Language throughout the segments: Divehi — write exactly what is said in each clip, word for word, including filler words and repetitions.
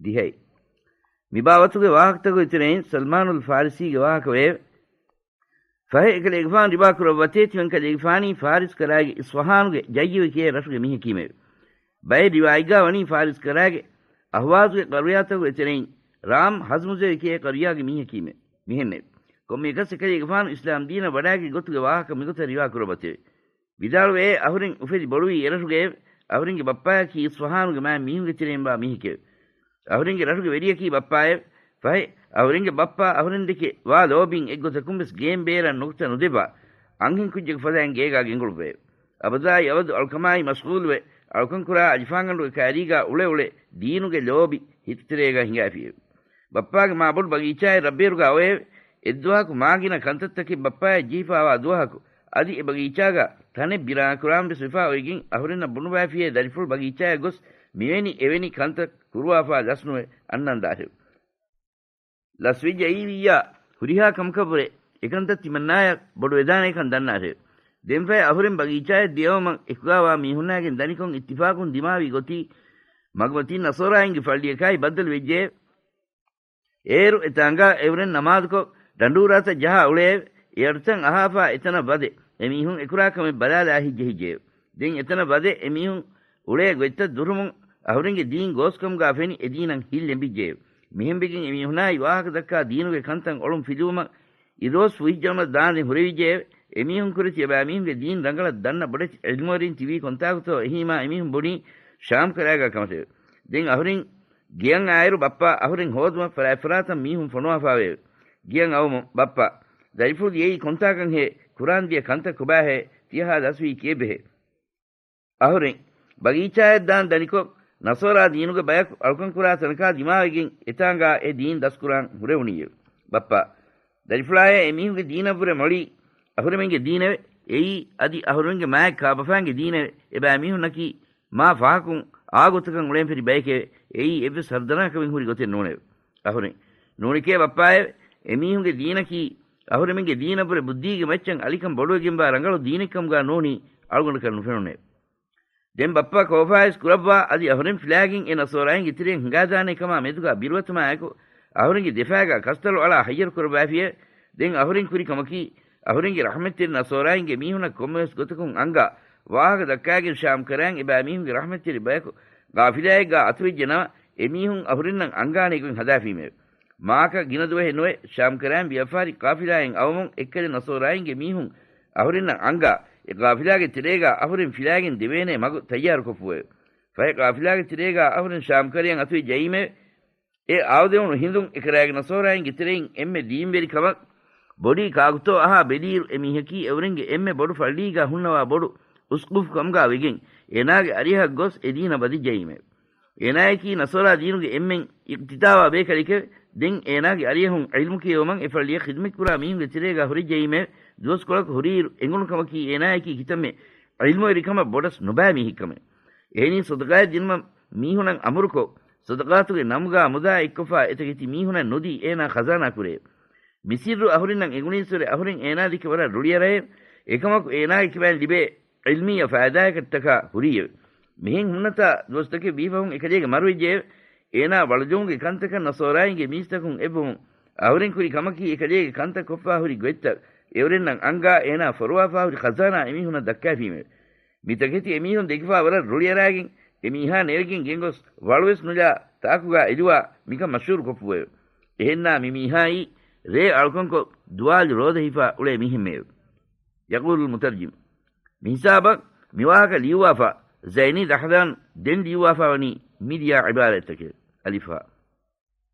ދިހައި. މިބާވަތުގެ ވާހަކަތަކުގެ ތެރެއިން ސަލްމާނުލް ފާރިސީގެ ވާހަކަ ވެއެވެ. ފަހެ އެކަލޭގެފާނު ރިވާ ކުރައްވަތޭ، ތިމަން ކަލޭގެފާނީ ފާރިސް ކަރާގެ އިސްފަހާނުގެ ޖައްޔުވެ ކިޔޭ ރަށުގެ މީހަކީމެވެ. ބައެއް ރިވާޔަތްގާ ވަނީ ފާރިސް ކަރާގެ އަހްވާޒުގެ ޤަރުޔާތަކުގެ ތެރެއިން ރާމް ހަޒްމުޒެވެ ކިޔޭ ޤަރުޔާގެ މީހަކީމެވެ. މިހެންނެވެ. ކޮންމެއަކަސް އެކަލޭގެފާނު އިސްލާމް ދީނަށް ވަޑާގެން ގޮތުގެ ވާހަކަ މިގޮތަށް ރިވާ ކުރައްވަތެވެ. ވިދާޅުވޭ، އަހުރެން އުފެދި ބޮޑުވީ އެރަށުގައެވެ. އަހުރެންގެ ބައްޕާޔަކީ އިސްފަހާނުގެ މާތް މީހުންގެ ތެރެއިންވާ މީހެކެވެ. އަހުރެންގެ ރަށުގެ ވެރިޔަކީ ބައްޕާއެވެ. ފަހެ، އަހުރެންގެ ބައްޕާ އަހުރެންދެކެ ވާ ލޯބިން އެއްގޮތަކުން ވެސް ގޭން ބޭރަށް ނުކުތަ ނުދެއްވާ، އަންހެން ކުއްޖަކު ފަދައިން ގޭގާ ގެންގުޅުއްވައެވެ. އަބަދާއި އަބަދު އަޅުކަމާއި މަޝްޣޫލުވެ، އަޅުކަންކުރާ އަލިފާންގަނޑުގެ ކައިރީގާ އުޅެ އުޅެ ދީނުގެ ލޯބި ހިތުތެރޭގަ ހިނގާފިއެވެ. ބައްޕާގެ މާބޮޑު ބަގީޗާއެއް ރަށްބޭރުގާ އޮވެއެވެ. އެއްދުވަހަކު މާގިނަ ކަންތައްތަކެއް ބައްޕާޔަށް ޖެހިފާވާ ދުވަހަކު، އަދި އެ ބަގީޗާގަ ތަނެއް ބިނާކުރާން ވެސް ވެފާ އޮތްގެން އަހުރެންނަށް ބުނުވައިފިޔޭ ދަރިފުޅު ބަގީޗާޔަށް ގޮސް މިވެނި އެވެނި ކަންތައް ކުރުވާފާ ލަސްނުވެ އަންނަންދާށެވެ. ލަސްވެއްޖައީވިއްޔާ ހުރިހާ ކަމަކަށްވުރެ އެކަންތައް ތިމަންނާޔަށް ބޮޑުވެދާނޭކަން ދަންނާށެވެ. ދެންފަހެ އަހުރެން ބަގީޗާޔަށް ދިޔައުމަށް އެކުގާވާ މީހުންނާގެން ދަނިކޮށް އިއްތިފާޤުން ދިމާވި ގޮތީ މަގުމަތީން ނަޞާރާއިންގެ ފައްޅިއަކާއި ބައްދަލު ވެއްޖެއެވެ. އޭރު އެތާނގާ އެއުރެން ނަމާދުކޮށް، ޑަނޑޫރާތައް ޖަހާ އުޅެއެވެ. އެ އަޑުތައް އަހާފާ އެތަނަށް ވަދެ، އެމީހުން އެކުރާ ކަމެއް ބަލާލާ ހިތްޖެހިއްޖެއެވެ. ދެން އެތަނަށް ވަދެ އެމީހުން އުޅޭ ގޮތްތައް ދުރުމުން އަހުރެންގެ ދީން ގޯސްކަމުގާ ފެނި އެދީނަށް ހިތް ލެނބިއްޖެއެވެ. މިހެންވެގެން އެމީހުނާއި ވާހަކަ ދައްކާ ދީނުގެ ކަންތައް އޮޅުން ފިލުވުމަށް އިރުއޮއްސު ފުހިއްޖައުމަށް ދާންދެން ހުރެވިއްޖެއެވެ. އެމީހުން ކުރެ ތިޔަބައިމީހުންގެ ދީން ރަނގަޅަށް ދަންނަ ބޮޑެތި ޢިލްމުވެރިން ތިބީ ކޮންތާކުތޯ އެހީމާ އެމީހުން ބުނީ ޝާމް ކަރާގާ ކަމަށެވެ. ދެން އަހުރެން ގެޔަށް އާއިރު ބައްޕާ އަހުރެން ހޯދުމަށް ފަރާތްފަރާތަށް މީހުން ފޮނުވާފާވެއެވެ. ގެޔަށް އައުމުން ބައްޕާ ދަރިފުޅު ދިޔައީ ކޮންތާކަންހޭ؟ ކުރާން ދިޔަ ކަންތައް ކޮބާހޭ؟ ތިޔަހާ ލަސްވީ ކޭބެހޭ؟ އަހުރެން ބަގީޗާއަށް ދާން ދަނިކޮށް، ނަޞާރާ ދީނުގެ ބަޔަކު އަޅުކަންކުރާ ތަނަކާ ދިމާވެގެން އެތާނގާ އެ ދީން ދަސްކުރާން ހުރެވުނީއެވެ. ބައްޕާ، ދަރިފުޅާއޭ އެމީހުންގެ ދީނަށްވުރެ މޮޅީ އަހުރެމެންގެ ދީނެވެ. އެއީ އަދި އަހުރެމެންގެ މާތް ކާބަފާންގެ ދީނެވެ. އެބައިމީހުންނަކީ މާ ފަހަކުން އާ ގޮތަކަށް އުޅެންފިރި ބައެކެވެ. އެއީ އެއްވެސް ހަރުދަނާކަމެއް ހުރި ގޮތެއް ނޫނެވެ. އަހުރެން، ނޫނެކޭ ބައްޕާއެވެ. އެމީހުންގެ ދީނަކީ އަހުރެމެންގެ ދީނަށްވުރެ ބުއްދީގެ މައްޗަށް އަލިކަން ބޮޑުވެގެންވާ ރަނގަޅު ދީނެއްކަމުގާ ނޫނީ އަޅުގަނޑަކަށް ނުފެނުނެވެ. ދެން ބައްޕާ ކޯފާވެސް ކުރައްވާ އަދި އަހުރެން ފިލާގެން އެ ނަޞާރާއިންގެ ތެރެއިން ހިނގާދާނޭ ކަމާ މެދުގާ ބިރުވަތުމާއެކު އަހުރެންގެ ދެފާގާ ކަސްތަޅު އަޅާ ހައްޔަރު ކުރައްވާފިއެވެ. ދެން އަހުރެން ކުރި ކަމަކީ، އަހުރެންގެ ރަޙްމަތްތެރި ނަޞާރާއިންގެ މީހުނަށް ކޮންމެވެސް ގޮތަކުން އަންގާ، ވާހަކަ ދައްކާގެން ޝާމް ކަރާން އެބައިމީހުންގެ ރަޙްމަތްތެރި ބަޔަކު ޤާފިލާއެއްގާ އަތުވެއްޖެ ނަމަ، އެމީހުން އަހުރެންނަށް އަންގާނޭ ގޮތް ހަދާފީމެވެ. މާކަ ގިނަ ދުވަހެއް ނުވެ، ޝާމް ކަރާން ވިޔަފާރި ޤާފިލާއިން އައުމުން އެއްކަލެ ނަޞާރާއިންގެ މީހުން އަހުރެންނަށް އަންގާ، އެ ޤާފިލާގެ ތެރޭގާ އަހުރެން ފިލާގެން ދެވޭނޭ މަގު ތައްޔާރުކޮށްފުއެވެ. ފަހެ ޤާފިލާގެ ތެރޭގާ އަހުރެން ޝާމް ކަރަޔަށް އަތުވެއްޖައީމެވެ. އެ އާދެވުނު ހިނދުން އެކަރާގެ ނަޞާރާއިންގެ ތެރެއިން އެންމެ ދީންވެރި ކަމަށް ބޮޑީ ކާކުތޯ އަހާ ބެލިއިރު އެ މީހަކީ އެއުރެންގެ އެންމެ ބޮޑު ފައްޅީގާ ހުންނަވާ ބޮޑު އުސްޤުފު ކަމުގާ ވެގެން އޭނާގެ އަރިހަށް ގޮސް އެ ދީނަށް ވަދެއްޖައީމެވެ. އޭނާޔަކީ ނަޞާރާ ދީނުގެ އެންމެން އިޤްތިދާވާ ބޭކަލެކެވެ. ދެން އޭނާގެ އަރިހުން ޢިލްމު ކިޔެވުމަށް އެ ފައްޅިއަށް ޚިދުމަތްކުރާ މީހުންގެ ތެރޭގާ ހުރެއްޖައީމެވެ. ދުވަސްކޮޅަކު ހުރިއިރު އެނގުނު ކަމަކީ އޭނާޔަކީ ކިތަންމެ ޢިލްމުވެރިކަމަށް ބޮޑަސް ނުބައި މީހެއްކަމެވެ. އެހެނީ ޞަދަޤާތް ދިނުމަށް މީހުނަށް އަމުރުކޮށް، ޞަދަޤާތުގެ ނަމުގާ މުދާ އެއްކޮށްފާ އެތަކެތި މީހުނަށް ނުދީ އޭނާ ޚަޒާނާ ކުރޭ. މި ސިއްރު އަހުރެންނަށް އެނގުނީއްސުރެ އަހުރެން އޭނާ ދެކެ ވަރަށް ރުޅިއަރައެވެ. އެކަމަކު އޭނާގެ ކިބައިން ލިބޭ ޢިލްމީ ފައިދާއަކަށްޓަކާ ހުރީއެވެ. މިހެން ހުންނަތާ ދުވަސްތަކެއް ވީފަހުން އެކަލޭގެ މަރުވެއްޖެއެވެ. އޭނާ ވަޅުޖެހުމުގެ ކަންތަކަށް ނަޞާރާއިންގެ މީސްތަކުން އެއްވުމުން އަހުރެން ކުރި ކަމަކީ އެކަލޭގެ ކަންތައް ކޮށްފާ ހުރި ގޮތްތައް އެއުރެންނަށް އަންގާ އޭނާ ފޮރުވާފާ ހުރި ޚަޒާނާ އެމީހުންނަށް ދައްކާފީމެވެ. މިތަކެތި އެމީހުން ދެކިފާ ވަރަށް ރުޅިއަރާގެން އެމީހާ ނެރެގެން ގެންގޮސް ވަޅުވެސް ނުލާ ތާކުގާ އެލުވާ މިކަން މަޝްހޫރު ކޮށްފުއެވެ. އެހެންނާ މި މީހާއީ ރޭ އަޅުކަންކޮށް ދުވާލު ރޯދަ ހިފާ އުޅޭ މީހެއްމެއެވެ. ޔަޤޫލުލް މުތަރްޖިމް. މި ހިސާބަށް މިވާހަކަ ލިޔުއްވާފާ ޒައިނީ ދަހްލާން ދެން ލިޔުއްވާފާ ވަނީ މި ލިޔާ ޢިބާރާތްތަކެވެ. އަލިފް ހާ.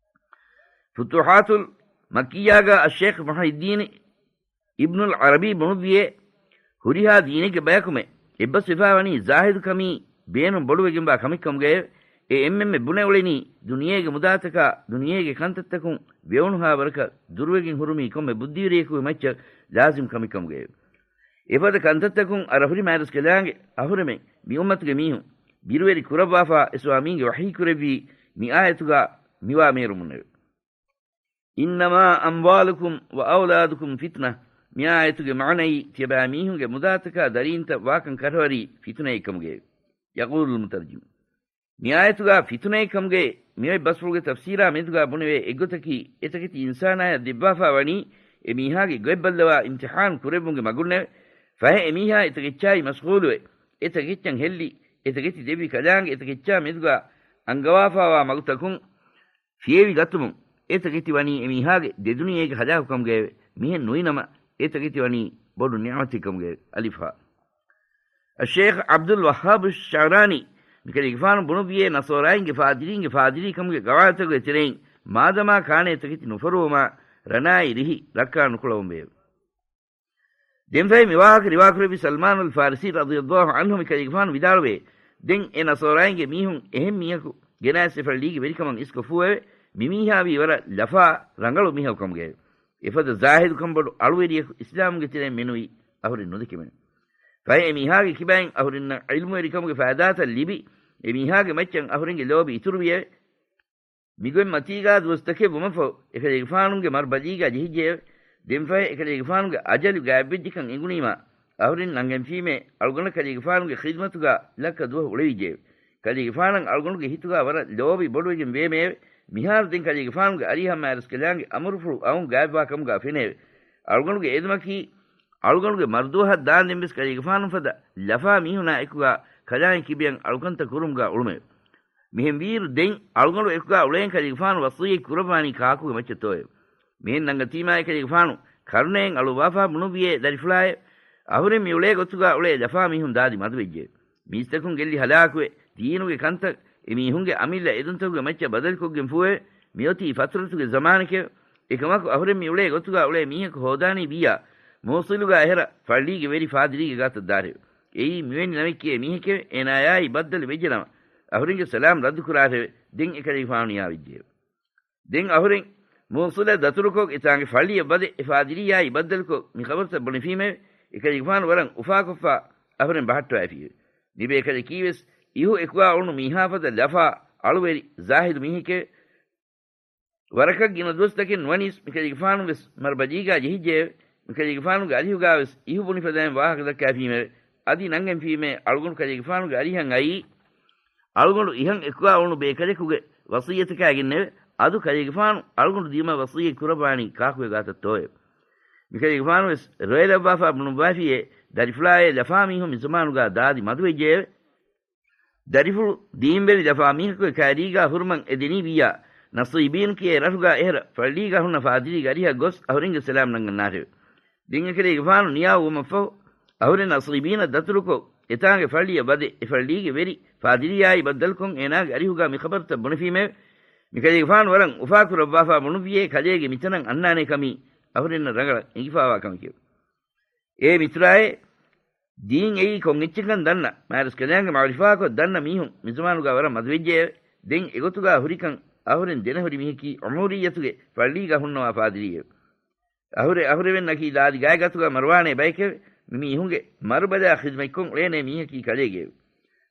ފުތޫޙާތުލް މައްކިއްޔާގަ އައްޝައިޚް މުޙިއްދީން އިބްނުލް ޢަރަބީ ބުނުއްވިއޭ، ހުރިހާ ދީނެއްގެ ބަޔަކުމެ އެއްބަސްވެފާވަނީ ޒާހިދުކަމީ ބޭނުން ބޮޑުވެގެންވާ ކަމެއްކަމުގައެވެ. އެ އެންމެންމެ ބުނެ އުޅެނީ ދުނިޔޭގެ މުދާތަކާ ދުނިޔޭގެ ކަންތައްތަކުން ވެވުނުހާވަރަކަށް ދުރުވެގެން ހުރުމީ ކޮންމެ ބުއްދިވެރިޔަކުގެ މައްޗަށް ލާޒިމް ކަމެއްކަމުގައެވެ. އެފަދަ ކަންތައްތަކުން އަރަހުރި މާތްރަސްކަލާނގެ އަހުރެމެން މި އުއްމަތުގެ މީހުން ބިރުވެރި ކުރައްވާފާ އިސްވާމީންގެ ވަޙީ ކުރެއްވީ މި އާޔަތުގާ މިވާ މޭރުމުންނެވެ. إنما أموالكم وأولادكم فتنة. މި އާޔަތުގެ މާނައީ ތިޔަބައިމީހުންގެ މުދާތަކާ ދަރީންތައް ވާކަން ކަށަވަރީ ފިތުނައެއްކަމުގައެވެ. ޔަޤޫލުލް މުތަރްޖިމް. މިއާޔަތުގާ ފިތުނައެއްކަމުގައި މިއޮތް ބަސްފުޅުގެ ތަފްސީރާ މެދުގާ ބުނެވޭ އެއްގޮތަކީ، އެތަކެތި އިންސާނާޔަށް ދެއްވާފާ ވަނީ އެ މީހާގެ ގޮތްބައްލަވާ އިމްތިޙާން ކުރެއްވުމުގެ މަގުންނެވެ. ފަހެ އެމީހާ އެތަކެއްޗާއި މަޝްޣޫލުވެ، އެތަކެއްޗަށް ހެއްލި، އެތަކެތި ދެއްވި ކަލާނގެ އެތަކެއްޗާ މެދުގާ އަންގަވާފާވާ މަގުތަކުން ފިޔެވި ގަތުމުން، އެތަކެތި ވަނީ އެމީހާގެ ދެދުނިޔޭގެ ހަލާކުކަމުގައެވެ. މިހެން ނުވިނަމަ، އެތަކެތި ވަނީ ބޮޑު ނިޢުމަތެއްކަމުގައެވެ. އަލިފް ހާ. އައްޝޭޚް ޢަބްދުލް ވައްހާބު ޝަޢުރާނީ މިކަލޭގެފާނު ބުނުއްވިޔޭ ނަޞާރާއިންގެ ފާދިރީންގެ ފާދިރީކަމުގެ ގަވާއިދުތަކުގެ ތެރެއިން މާދަމާ ކާނޭ އެތަކެތި ނުފޮރުވުމާ ރަނާއި ރިހި ރައްކާ ނުކުޅަވަންވެއެވެ. ދެންފަހެ މިވާހަކަ ރިވާކުރެއްވި ސަލްމާނުލް ފާރިސީ ރަޟިޔަﷲ ޢަންހު މިކަލޭގެފާނު ވިދާޅުވޭ، ދެން އެ ނަޞާރާއިންގެ މީހުން އެހެން މީހަކު ގެނައިސް އެ ފައްޅީގެ ވެރިކަމަށް އިސްކޮށްފޫއެވެ. މިމީހާވީ ވަރަށް ލަފާ ރަނގަޅު މީހަކު ކަމުގައެވެ. އެފަދަ ޒާހިދުކަން ބޮޑު އަޅުވެރިޔަކު އިސްލާމުގެ ތެރެއިން މިނުވީ އަހުރެން ނުދެކެމެނެ. ފަހެ އެ މީހާގެ ކިބައިން އަހުރެންނަށް ޢިލްމުވެރިކަމުގެ ފައިދާތައް ލިބި، އެ މީހާގެ މައްޗަށް އަހުރެންގެ ލޯބި އިތުރުވިއެވެ. މިގޮތް މަތީގާ ދުވަސްތަކެއް ވުމަށްފަހު، އެކަލޭގެފާނުގެ މަރުބަލީގާ ޖެހިއްޖެއެވެ. ދެންފަހެ އެކަލޭގެފާނުގެ އަޖަލު ގާތްވެއްޖެކަން އެނގުނީމާ، އަހުރެން ނަންގެންފީމޭ އަޅުގަނޑަށް ކަލޭގެފާނުގެ ޚިދްމަތުގާ ލައްކަ ދުވަހު އުޅެވިއްޖެއެވެ. ކަލޭގެފާނަށް އަޅުގަނޑުގެ ހިތުގާ ވަރަށް ލޯބި ބޮޑުވެގެން ވޭމެއެވެ. މިހާރު ދެން ކަލޭގެފާނުގެ އަރިހަށް މާރަސްކަލާނގެ އަމުރުފުޅު އައުން ގާތްވާ ކަމުގާ ފެނެއެވެ. އަޅުގަނޑުގެ އެދުމަކީ، އަޅުގަނޑުގެ މަރުދުވަހަށް ދާންދެން ވެސް ކަލޭގެފާނު ފަދަ ލަފާ މީހުނާ އެކުގާ ކަލާނގެ ކިބައިން އަޅުކަންތައް ކުރުމުގާ އުޅުމެވެ. މިހެންވީއިރު ދެން އަޅުގަނޑު އެކުގާ އުޅޭން ކަލޭގެފާނު ވަޞިއްޔަތް ކުރައްވާނީ ކާކުގެ މައްޗަށްތޯއެވެ؟ މިހެން ނަންގަތީމާ އެކަލޭގެފާނު ކަރުނައިން އަޅުއްވާފާ ބުނުއްވިއޭ ދަރިފުޅާއެވެ. އަހުރެން މިއުޅޭ ގޮތުގާ އުޅޭ ލަފާ މީހުން ދާދި މަދުވެއްޖެއެވެ. މީސްތަކުން ގެއްލި ހަލާކުވެ، ދީނުގެ ކަންތައް އެ މީހުންގެ އަމިއްލަ އެދުންތަކުގެ މައްޗަށް ބަދަލުކޮށްގެންފޫއެވެ. މިއޮތީ ފަތުރަތުގެ ޒަމާނެކެވެ. އެކަމަކު އަހުރެން މިއުޅޭ ގޮތުގާ އުޅޭ މީހަކު ހޯދާނީ ވިއްޔާ، މޫޞިލުގާ އެހެރަ ފައްޅީގެ ވެރި ފާދިރީގެ ގާތަށް ދާށެވެ. އެއީ މިވެނި ނަމެއްކޭ މީހެކެވެ. އޭނާޔާއި ބައްދަލު ވެއްޖެނަމަ، އަހުރެންގެ ސަލާމް ރައްދުކުރާށެވެ. ދެން އެކަލޭގެފާނު ނިޔާވެއްޖެއެވެ. ދެން އަހުރެން މޫޞިލަށް ދަތުރުކޮށް، އެތާނގެ ފައްޅިއަށް ވަދެ އެ ފާދިރީއާއި ބައްދަލުކޮށް، މި ޚަބަރުތައް ބުނެފީމެވެ. އެކަލޭގެފާނު ވަރަށް އުފާކޮށްފާ އަހުރެން ބަހައްޓަވައިފިއެވެ. މިބޭކަލަކީވެސް އިހު އެކުގާ އުޅުނު މީހާ ފަދަ ލަފާ، އަޅުވެރި، ޒާހިދު މީހެކެވެ. ވަރަކަށް ގިނަ ދުވަސްތަކެއް ނުވަނީސް މިކަލޭގެފާނު ވެސް މަރުބަލީގާ ޖެހިއްޖެއެވެ. މިކަލޭގެފާނުގެ އަރިހުގާވެސް އިހު ބުނިފަދައިން ވާހަކަ ދައްކާފީމެވެ. އަދި ނަންގެންފީމޭ އަޅުގަނޑު ކަލޭގެފާނުގެ އަރިހަށް އައީ، އަޅުގަނޑު އިހަށް އެކުގާ އުޅުނު ބޭކަލެކުގެ ވަޞިއްޔަތަކާގެންނެވެ. އަދު ކަލޭގެފާނު އަޅުގަނޑު ދިޔުމަށް ވަޞިއްޔަތް ކުރައްވާނީ ކާކުގެ ގާތަށްތޯއެވެ؟ މިކަލޭގެފާނު ވެސް ރޮއެލައްވާފާ ބުނުއްވާފިއޭ ދަރިފުޅާއޭ ލަފާ މީހުން މިޒަމާނުގާ ދާދި މަދުވެއްޖެއެވެ. ދަރިފުޅު ދީންވެރި ލަފާ މީހަކުގެ ކައިރީގާ ހުރުމަށް އެދެނީ ވިއްޔާ، ނަޞީބީން ކިޔޭ ރަށުގާ އެހެރަ ފައްޅީގާ ހުންނަ ފާދިރީގެ އަރިހަށް ގޮސް އަހުރެންގެ ސަލާމް ނަންގަންނާށެވެ. ދެން އެކަލޭގެފާނު ނިޔާވުމަށްފަހު، އަހުރެން ނަޞީބީނަށް ދަތުރުކޮށް، އެތާނގެ ފައްޅިއަށް ވަދެ، އެ ފައްޅީގެ ވެރި ފާދިރީއާއި ބައްދަލުކޮށް އޭނާގެ އަރިހުގާ މި ޚަބަރުތައް ބުނެފީމެވެ. މިކަލޭގެފާނު ވަރަށް އުފާކުރައްވާފާ ބުނުއްވިއޭ ކަލޭގެ މިތަނަށް އަންނާނޭ ކަމީ އަހުރެންނަށް ރަނގަޅަށް އެނގިފާވާ ކަމެކެވެ. އޭ މިތުރާއޭ، ދީން އެއީ ކޮން އެއްޗެއްކަން ދަންނަ، މާރަސްކަލާނގެ މަޢުރިފާކޮށް ދަންނަ މީހުން މިޒަމާނުގާ ވަރަށް މަދުވެއްޖެއެވެ. ދެން އެގޮތުގާ ހުރިކަން އަހުރެން ދެނެހުރި މީހަކީ ޢުމޫރިއްޔަތުގެ ފައްޅީގާ ހުންނަވާ ފާދިރީއެވެ. އަހުރެ އަހުރެމެންނަކީ ދާދި ގާތްގަތުގާ މަރުވާނޭ ބައެކެވެ. މި މީހުންގެ މަރުބަލާ ޚިދްމަތްކޮށް އުޅޭނޭ މީހަކީ ކަލޭގެއެވެ.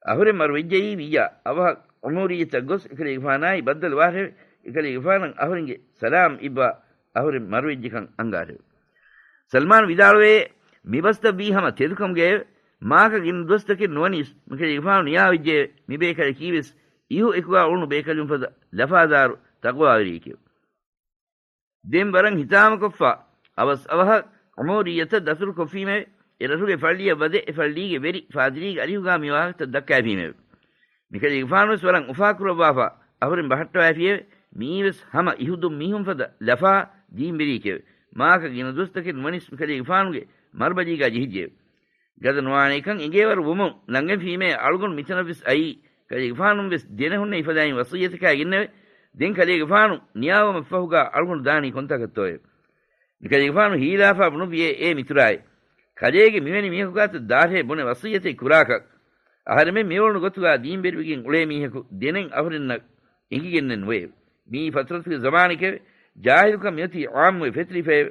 އަހުރެން މަރުވެއްޖައީ ވިއްޔާ، އަވަހަށް ޢުމޫރިއްޔަތަށް ގޮސް އެކަލޭގެފާނާއި ބައްދަލުވާށެވެ. އެކަލޭގެފާނަށް އަހުރެންގެ ސަލާމް އިއްވާ އަހުރެން މަރުވެއްޖެކަން އަންގާށެވެ. ސަލްމާން ވިދާޅުވޭ، މިބަސްތައްވީ ހަމަ ތެދުކަމުގައެވެ. މާކަ ގިނަ ދުވަސްތަކެއް ނުވަނީސް މިކަލޭގެފާނު ނިޔާވެއްޖެއެވެ. މިބޭކަލަކީވެސް އިހު އެކުގާ އުޅުނު ބޭކަލުން ފަދަ ލަފާދާރު ތަޤްވާވެރިއެކެވެ. ދެން ވަރަށް ހިތާމަކޮށްފާ، އަވަސް އަވަހަށް ޢުމޫރިއްޔަތަށް ދަތުރުކޮށްފީމެވެ. އެ ރަށުގެ ފައްޅިއަށް ވަދެ، އެ ފައްޅީގެ ވެރި ފާދިރީގެ އަރިހުގާ މި ވާހަކަތައް ދައްކާފީމެވެ. މިކަލޭގެފާނުވެސް ވަރަށް އުފާކުރައްވާފާ، އަހުރެން ބަހައްޓަވައިފިއެވެ. މިއީވެސް ހަމަ އިހުދުން މީހުން ފަދަ ލަފާ ދީންވެރިއެކެވެ. މާކަ ގިނަ ދުވަސްތަކެއް ނުވަނީސް މިކަލޭގެފާނުގެ މަރުބަލީގާ ޖެހިއްޖެއެވެ. ގަދަ ނުވާނޭކަން އެނގޭވަރު ވުމުން ނަންގެންފީމޭ އަޅުގަނޑު މިތަނަށްވެސް އައީ، ކަލޭގެފާނުންވެސް ދެނެހުންނެވި ފަދައިން ވަޞިއްޔަތަކާގެންނެވެ. ދެން ކަލޭގެފާނު ނިޔާވުމަށްފަހުގާ އަޅުގަނޑު ދާނީ ކޮންތާކަށްތޯއެވެ؟ މިކަލޭގެފާނު ހީލާފާ ބުނުއްވިއޭ، އޭ މިތުރާއޭ، ކަލޭގެ މިވެނި މީހަކު ގާތަށް ދާށޭ ބުނެ ވަޞިއްޔަތެއް ކުރާކަށް. އަހަރެމެން މިއުޅުނު ގޮތުގާ ދީންވެރިވެގެން އުޅޭ މީހަކު ދެނެއް އަހުރެންނަށް އެނގިގެންނެއް ނުވެއެވެ. މިއީ ފަތުރަތުގެ ޒަމާނެކެވެ. ޖާހިލުކަން މިއޮތީ ޢާއްމުވެ ފެތުރިފައެވެ.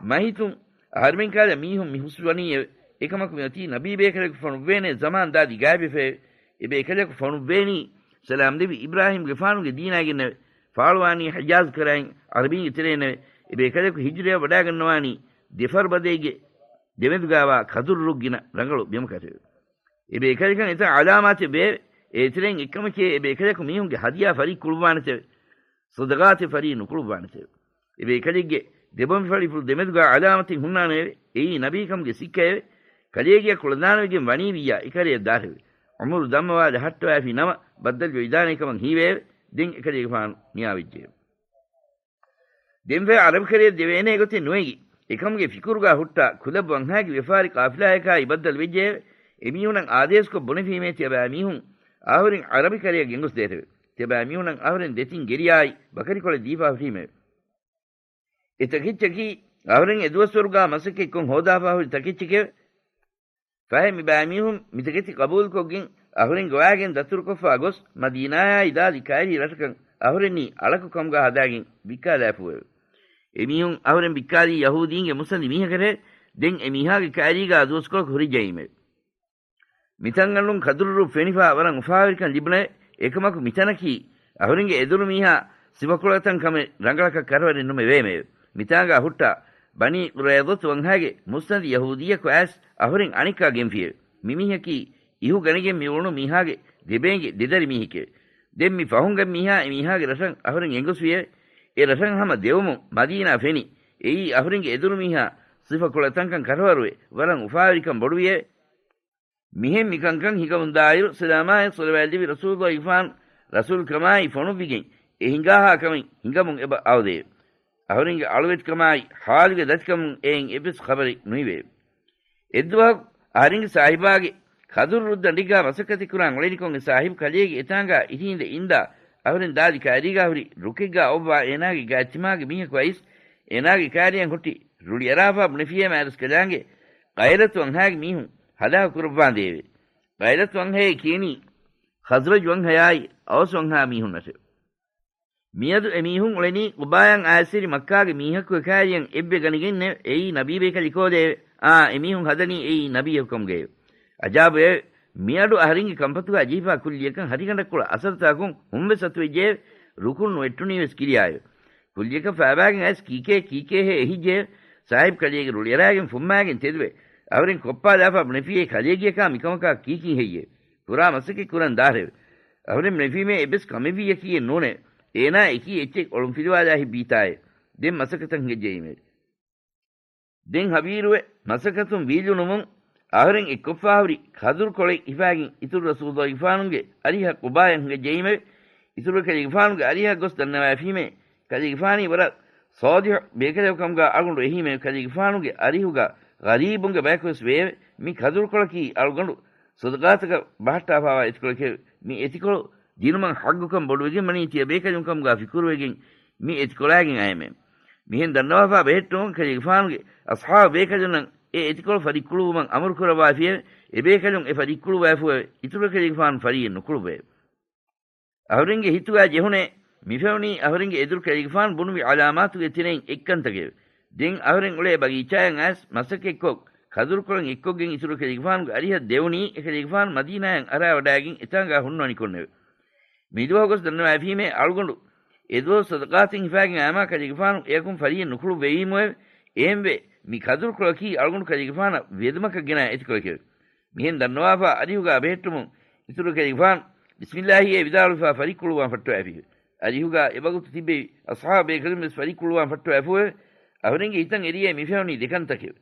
މަހިތުން އަހަރެމެން ކަހަލަ މީހުން މި ހުސްވަނީއެވެ. އެކަމަކު މިއޮތީ ނަބީ ބޭކަލަކު ފޮނުއްވޭނޭ ޒަމާން ދާދި ގާތްވެފައެވެ. އެ ބޭކަލަކު ފޮނުއްވޭނީ ސަލާމް ދެއްވި އިބްރާހީމްގެފާނުގެ ދީނާގެންނެވެ. ފާޅުވާނީ ޙިޖާޒް ކަރައިން ޢަރަބީންގެ ތެރޭންނެވެ. އެ ބޭކަލަކު ހިޖުރަޔަށް ވަޑާގަންނަވާނީ ދެ ފަރުބަދައިގެ ދެމެދުގާވާ ކަދުރު ރުއްގިނަ ރަނގަޅު ބިމަކަށެވެ. އެ ބޭކަލަކަށް އެތައް ޢަލާމާތެއް ވެއެވެ. އޭތެރެއިން އެއްކަމަކީ އެބޭކަލަކު މީހުންގެ ހަދިޔާ ފަރިއްކުޅުއްވާނެތެވެ. ޞަދަޤާތެއް ފަރީ ނުކުޅުއްވާނެތެވެ. އެބޭކަލެއްގެ ދެބަނބިފަޅިފުޅު ދެމެދުގަ ޢަލާމަތެއް ހުންނާނެއެވެ. އެއީ ނަބީކަމުގެ ސިއްކައެވެ. ކަލޭގެއަށް ކުޅަދާނަވެގެން ވަނީ ވިއްޔާ އެކަލެޔަށް ދާށެވެ. ޢުމުރު ދަންމަވާލަ ހައްޓަވައިފި ނަމަ ބައްދަލުވެވިދާނޭ ކަމަށް ހީވެއެވެ. ދެން އެކަލޭގެފާނު ނިޔާވެއްޖެއެވެ. ދެންފައި ޢަރަބިކަލެޔަށް ދެވޭނޭ ގޮތެއް ނުއެގި، އެކަމުގެ ފިކުރުގަ ހުއްޓާ ކުލަބް ވަންހާގެ ވިޔަފާރި ޤާފިލާޔަކާއި ބައްދަލު ވެއްޖެއެވެ. އެމީހުނަށް އާދޭސްކޮށް ބުނެފީމޭ ތިޔަބައި މީހުން އަހުރެން ޢަރަބިކަލެޔަށް ގެންގޮސްދޭށެވެ. ތިޔަބައި މީހުނަށް އަހުރެން ދެތިން ގެރިޔާއި ބަކަރިކޮޅެއް ދީފާ ހުރީމެވެ. އެ ތަކެއްޗަކީ އަހުރެން އެ ދުވަސްވަރުގާ މަސައްކަތްކޮށް ހޯދާފާ ހުރި ތަކެއްޗެކެވެ. ފަހެ މި ބައިމީހުން މިތަކެތި ޤަބޫލުކޮށްގެން އަހުރެން ގޮވާގެން ދަތުރުކޮށްފާ ގޮސް މަދީނާއާއި ދާދި ކައިރި ރަށަކަށް އަހުރެންނީ އަޅަކު ކަމުގާ ހަދާގެން ވިއްކާލާފޫއެވެ. އެމީހުން އަހުރެން ވިއްކާލީ ޔަހޫދީންގެ މުއްސަނދި މީހަކަށެވެ. ދެން އެ މީހާގެ ކައިރީގާ ދުވަސްކޮޅަކު ހުރިއްޖައީމެވެ. މިތަންގަނޑުން ކަދުރު ރުއް ފެނިފާ ވަރަށް އުފާވެރިކަން ލިބުނެވެ. އެކަމަކު މިތަނަކީ އަހުރެންގެ އެދުރުމީހާ ސިފަކޮޅަތަން ކަމެއް ރަނގަޅަކަށް ކަރަވަރެއް ނުމެ ވޭމެވެ. މިތާނގާ ހުއްޓާ ބަނީ ޤުރައިޟަތު ވަންހާގެ މުއްސަނދި ޔަހޫދީއަކު އައިސް އަހުރެން އަނެއްކާ ގެންފިއެވެ. މި މީހަކީ އިހު ގަނެގެން މި އުޅުނު މީހާގެ ދެބޭންގެ ދެދަރި މީހެކެވެ. ދެން މި ފަހުން ގަތް މީހާ އެ މީހާގެ ރަށަށް އަހުރެން ގެންގޮސްފިއެވެ. އެ ރަށަށް ހަމަ ދެވުމުން މަދީނާ ފެނި، އެއީ އަހުރެންގެ އެދުރުމީހާ ސިފަކޮޅަތަންކަން ކަރަވަރުވެ، ވަރަށް އުފާވެރިކަން ބޮޑުވިއެވެ. މިހެން މިކަންކަން ހިނގަމުންދާއިރު، ސަލާމާއި ޞަލަވާތް ލެއްވި ރަސޫލުއްލާހިގެފާނު ރަސޫލުކަމާއި ފޮނުއްވިގެން އެ ހިނގާހާ ކަމެއް ހިނގަމުން އެބަ އައުދެއެވެ. އަހުރެންގެ އަޅުވެތިކަމާއި ޙާލުގެ ދަތިކަމުން އެއިން އެއްވެސް ޚަބަރެއް ނުއިވެއެވެ. އެއްދުވަހަކު އަހަރެންގެ ސާހިބާގެ ކަދުރު ރުއްދަނޑިގާ މަސައްކަތެއް ކުރާން އުޅެނިކޮށް އެ ސާހިބު ކަލޭގެ އެތާނގާ އިށީނދެ އިންދާ އަހުރެން ދާދި ކައިރީގާ ހުރި ރުކެއްގާ އޮއްވާ އޭނާގެ ގާތްތިމާގެ މީހަކު އައިސް އޭނާގެ ކައިރިއަށް ހުއްޓި ރުޅިއަރާފާ ބުނެފިއޭ މާތްރަސްކަލާނގެ ޤައިލަތު ވަންހާގެ މީހުން ހަލާކު ކުރައްވާނދޭވެ. ޤައިލަތު ވަންހައޭ ކިޔަނީ ޚަޒްރަޖު ވަންހަޔާއި އައުސް ވަންހާ މީހުންނަށެވެ. މިއަދު އެ މީހުން އުޅެނީ ޤުބާޔަށް އައިސްހިރި މައްކާގެ މީހަކުގެ ކައިރިއަށް އެއްވެ ގަނެގެންނެވެ. އެއީ ނަބީބޭކަލެކޯދޭވެ؟ އާ، އެ މީހުން ހަދަނީ އެއީ ނަބީއަކު ކަމުގައެވެ. އަޖާބުއެވެ. މިއަޑު އަހަރެންގެ ކަންފަތުގާ ޖެހިފާ ކުއްލިއަކަށް ހަށިގަނޑަށްކުޅަ އަސަރުތަކުން ހުންވެސް އަތުވެއްޖެއެވެ. ރުކުން ނުވެއްޓުނީވެސް ކިރިޔާއެވެ. ކުއްލިއަކަށް ފައިބާގެން އައިސް ކީކޭ ކީކޭހޭ އެހިއްޖެއެވެ. ސާހިބު ކަލޭގެ ރުޅިއަރާގެން ފުއްމާގެން ތެދުވެ އަހުރެން ކޮއްޕާލާފާ ބުނެފިއޭ ކަލޭގެއަކާ މިކަމަކާ ކީކީ ހެއްޔެވެ؟ ކުރާ މަސައްކަތް ކުރަން ދާށެވެ. އަހުރެން ބުނެފީމޭ އެއްވެސް ކަމެއްވިއްޔަކީއެއް ނޫނެވެ. އޭނާ އެކީ އެއްޗެއް އޮޅުންފިލުވާލާ ހިތް ބީތާއެވެ. ދެން މަސައްކަތަށް ހިނގައްޖައީމެވެ. ދެން ހަވީރުވެ، މަސައްކަތުން ވީއްލުނުމުން އަހުރެން އެއްކޮށްފާ ހުރި ކަދުރުކޮޅެއް ހިފާގެން އިތުރު ރަސޫލުއްލާހިގެފާނުގެ އަރިހަށް ޤުބާޔަށް ހިނގައްޖައީމެވެ. އިތުރު ކަލޭގެފާނުގެ އަރިހަށް ގޮސް ދަންނަވައިފީމޭ، ކަލޭގެފާނީ ވަރަށް ޞާލިޙު ބޭކަލެއް ކަމުގާ އަޅުގަނޑު އެހީމެވެ. ކަލޭގެފާނުގެ އަރިހުގާ ޣަރީބުންގެ ބަޔަކުވެސް ވެއެވެ. މި ކަދުރުކޮޅަކީ އަޅުގަނޑު ޞަދަޤާތަކަށް ބަހައްޓާފާވާ އެތިކޮޅެކެވެ. މި އެތިކޮޅު ދިނުމަށް ޙައްޤުކަން ބޮޑުވެގެންވަނީ ތިޔަބޭކަލުން ކަމުގާ ފިކުރުވެގެން މި އެތިކޮޅާގެން އައެމެވެ. މިހެން ދަންނަވާފާ ބެހެއްޓުމުން ކަލޭގެފާނުގެ އަޞްޙާބު ބޭކަލުންނަށް އެ އެތިކޮޅު ފަރިއްކުޅުއްވުމަށް އަމުރު ކުރައްވާފިއެވެ. އެބޭކަލުން އެ ފަރިއްކުޅުއްވައިފޫއެވެ. އިތުރު ކަލޭގެފާނު ފަރިއެއް ނުކުޅުއްވައެވެ. އަހުރެންގެ ހިތުގާ ޖެހުނޭ، މިފެނުނީ އަހުރެންގެ އެދުރު ކަލޭގެފާނު ބުނުވި ޢަލާމާތުގެ ތެރެއިން އެއްކަންތަކެވެ. ދެން އަހުރެން އުޅޭ ބަގީޗާއަށް އައިސް މަސައްކަތްކޮށް، ކަދުރުކޮޅެއް އެއްކޮށްގެން އިތުރު ކަލޭގެފާނުގެ އަރިހަށް ދެވުނީ، އެކަލޭގެފާނު މަދީނާއަށް އަރާވަޑާގެން އެތާނގާ ހުންނަވަނިކޮށްނެވެ. މިދުވަހު ގޮސް ދަންނަވައިފީމޭ އަޅުގަނޑު އެދުވަހު ޞަދަޤާތެއް ހިފާގެން އައީމާ ކަލޭގެފާނު އެއަކުން ފަރިއެއް ނުކުޅުއްވެވީމުއެވެ. އެހެންވެ، މި ކަދުރުކޮޅަކީ އަޅުގަނޑު ކަލޭގެފާނަށް ވެދުމަކަށް ގެނާ އެތިކޮޅެކެވެ. މިހެން ދަންނަވާފާ އަރިހުގާ ބެހެއްޓުމުން އިތުރު ކަލޭގެފާނު ބިސްމިއްލާހިއޭ ވިދާޅުވެފާ ފަރިއްކުޅުއްވާން ފައްޓަވައިފިއެވެ. އަރިހުގާ އެވަގުތު ތިއްބެވި އަޞްޙާބު ބޭކަލުން ވެސް ފަރިއްކުޅުއްވާން ފައްޓަވައިފޫއެވެ. އަހުރެންގެ ހިތަށް އެރިޔޭ މި ފެނުނީ ދެކަންތަކެވެ.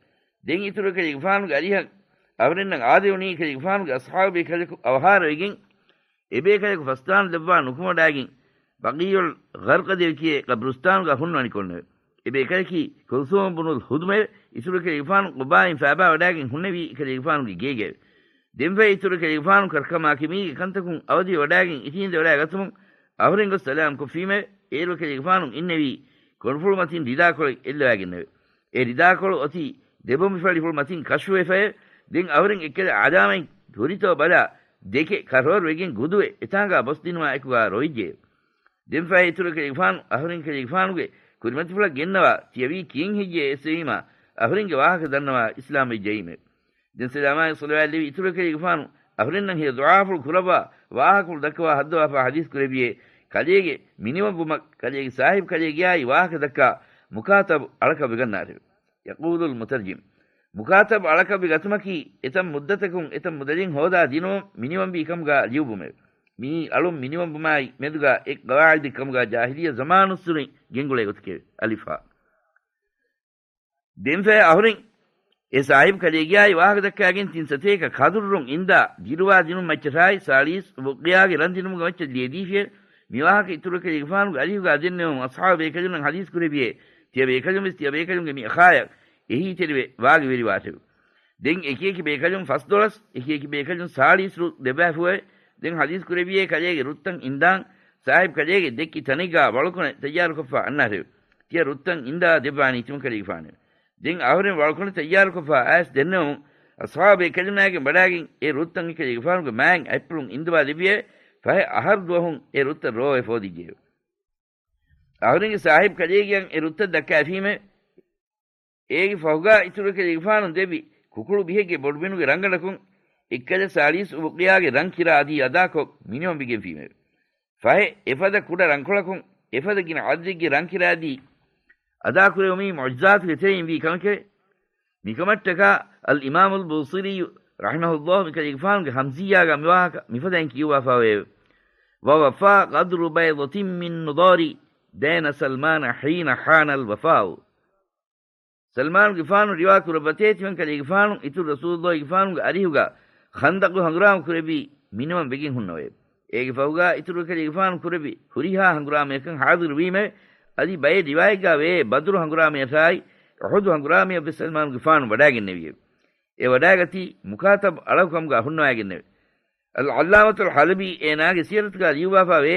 ދެން އިތުރު ކަލޭގެފާނުގެ އަރިހަށް އަހުރެންނަށް އާދެވުނީ ކަލޭގެފާނުގެ އަޞްޙާބު ބޭކަލަކު އަވަހާރަވެގެން، އެބޭކަލަކު ފަސްދާނުލައްވާ ނުކުމެވަޑާގެން ބަޤީޢުލް ޣަރްޤަދޭވެ ކިޔޭ ޤަބްރުސްތާނުގަ ހުންނަވަނިކޮށްނެވެ. އެބޭކަލަކީ ކުލްސޫމް ބުނުލް ހުދުމެވެ. އިތުރު ކަލޭގެފާނު ޤުބާއިން ފައިބާވަޑާގެން ހުންނެވީ ކަލޭގެފާނުގެ ގޭގައެވެ. ދެންފައި އިތުރު ކަލޭގެފާނު ކަރަކަމާ ކިމީގެ ކަންތަކުން އަވަދިވެވަޑާގެން އިށީނދެވަޑާގަތުމުން އަހުރެން ގޮސް ސަލާމް ކޮށްފީމެވެ. އޭރު ކަލޭގެފާނު އިންނެވީ ކޮންފުޅު މަތިން ރިދާކޮޅެއް އެއްލަވާގެންނެވެ. އެ ރިދާކޮޅު އޮތީ ދެބޮނބިފަޅިފުޅު މަތިން ކަޝްފުވެފައެވެ. ދެން އަހުރެން އެއްކަލަ އަލާމަތް ހުރިތޯ ބަލާ ދެކެ ކަށަވަރުވެގެން ގުދުވެ އެތާނގާ ބޮސްދިނުމާ އެކުގާ ރޮއެއްޖެއެވެ. ދެންފައި އިތުރު ކަލޭގެފާނު އަހުރެން ކަލޭގެފާނުގެ ކުރިމަތިފުޅަށް ގެންނަވާ ތިޔަވީ ކިހިނެއްހެއްޔޭ އެއްސެވީމާ އަހުރެންގެ ވާހަކަ ދަންނަވާ އިސްލާމްވެއްޖައީމެވެ. ދެން ސަލާމާއި ޞަލަވާތް ލެއްވި އިތުރު ކަލޭގެފާނު އަހުރެންނަށް ހެޔޮ ދުޢާފުޅު ކުރައްވާ ވާހަކަފުޅު ދައްކަވާ ހައްދަވާފާ ޙަދީޘް ކުރެއްވިއޭ، ކަލޭގެ މިނިވަންވުމަށް ކަލޭގެ ސާހިބު ކަލޭގެއާއި ވާހަކަ ދައްކާ މުޚާޠަބު އަޅަކަށް ވެގަންނާށެވެ. ޔަޤޫލުލް މުތަރްޖިމް. މުޚާޠަބު އަޅަކަށް ވެ ގަތުމަކީ އެތައް މުއްދަތަކުން އެތައް މުދަލެއް ހޯދާ ދިނުމުން މިނިވަންވީ ކަމުގާ ލިޔުއްވުމެވެ. މިއީ އަޅުން މިނިވަންވުމާއި މެދުގާ އެއް ގަވާއިދެއް ކަމުގާ ޖާހިލިއްޔަ ޒަމާނުއްސުރެން ގެންގުޅޭ ގޮތެކެވެ. އަލިފާ. ދެންފަހެ އަހުރެން އެ ސާހިބު ކަލޭގެއާއި ވާހަކަ ދައްކާގެން ތިން ސަތޭކަ ކަދުރުން އިންދާ ދިރުވާ ދިނުމަށް މައްޗަށާއި ސާޅީސް އުޤިޔާގެ ރަން ދިނުމުގެ މައްޗަށް ލިޔެދީފިއެވެ. މި ވާހަކަ އިތުރު ކަލޭގެފާނުގެ އަރިހުގާ ދެންނެވުމުން އަޞްޙާބު ބޭކަލުންނަށް ޙަދީޘް ކުރެއްވިއޭ، ތިޔަ ބޭކަލުން ވެސް ތިޔަ ބޭކަލުންގެ މި އަޚާޔަށް އެހީތެރިވެ ވާގި ވެރިވާށެވެ. ދެން އެކި އެކި ބޭކަލުން ފަސްދޮޅަސް، އެކި އެކި ބޭކަލުން ސާޅީސް ރުއް ދެއްވާފުއެވެ. ދެން ޙަދީޘް ކުރެއްވިއޭ ކަލޭގެ ރުއްތައް އިންދާން، ސާހިބު ކަލޭގެ ދެއްކި ތަނެއްގާ ވަޅުކޮނެ ތައްޔާރުކޮށްފާ އަންނާށެވެ. ތިޔަ ރުއްތައް އިންދާ ދެއްވާނީ ތިމަން ކަލޭގެފާނެވެ. ދެން އަހުރެން ވަޅުކޮނެ ތައްޔާރުކޮށްފާ އައިސް ދެންނެވުމުން، އަޞްޙާބު ބޭކަލުންނާގެން ވަޑާގެން އެ ރުއްތައް އެކަލޭގެފާނުގެ މާތް އަތްޕުޅުން އިންދަވާ ދެއްވިއެވެ. ފަހެ އަހަރު ދުވަހުން އެ ރުއްތައް ރޯވެ ފޯދިއްޖެއެވެ. އަހުރެންގެ ސާހިބު ކަލޭގެއަށް އެ ރުއްތައް ދައްކާފީމެވެ. އޭގެ ފަހުގާ އިތުރު ކަލޭގެފާނު ދެއްވި ކުކުޅު ބިހެއްގެ ބޮޑުމިނުގެ ރަނގަޅަކުން އެއްކަލަ ސާޅީސް އުޤިޔާގެ ރަން ކިރާ އަދީ އަދާކޮށް މިނިވަންވެގެންފީމެވެ. ފަހެ އެފަދަ ކުޑަ ރަންކޮޅަކުން އެފަދަ ގިނަ އަދަދެއްގެ ރަން ކިރާ އަދީ އަދާކުރެވުމީ މުޢުޖިޒާތުގެ ތެރެއިން ވީ ކަމެކެވެ. މިކަމަށްޓަކާ އަލްއިމާމުލް ބޫޞީރީ ރަޙިމަހުﷲ މިކަލޭގެފާނުގެ ހަމްޒިއްޔާގަ މިވާހަކަ މިފަދައިން ކިޔުއްވާފާވެއެވެ. ووفى قدر بيضة من نضار دين سلمان حين حان الوفاء. ސަލްމާނުގެފާނު ރިވާ ކުރައްވަތޭ ތިމަން ކަލޭގެފާނު އިތުރު ރަސޫލުﷲގެފާނުގެ އަރިހުގަ ޚަންދަޤު ހަނގުރާމަ ކުރެއްވީ މިނިވަން ވެގެން ހުންނަވައެވެ. އޭގެ ފަހުގާ އިތުރު ކަލޭގެފާނު ކުރެއްވި ހުރިހާ ހަނގުރާމަޔަކަށް ޙާޟިރު ވީމެވެ. އަދި ބައެއް ރިވާޔަތްގާ ވޭ ބަދުރު ހަނގުރާމަޔަށާއި އުޙުދު ހަނގުރާމަޔަށް ވެސް ސަލްމާނުގެފާނު ވަޑާގެންނެވިއެވެ. އެ ވަޑާގަތީ މުކާތަބް އަޅަކު ކަމުގާ ހުންނަވައިގެންނެވެ. އަލްޢައްލާމަތުލް ޙަލަބީ އޭނާގެ ސިޔަރަތުގާ ލިޔުއްވާފާވޭ،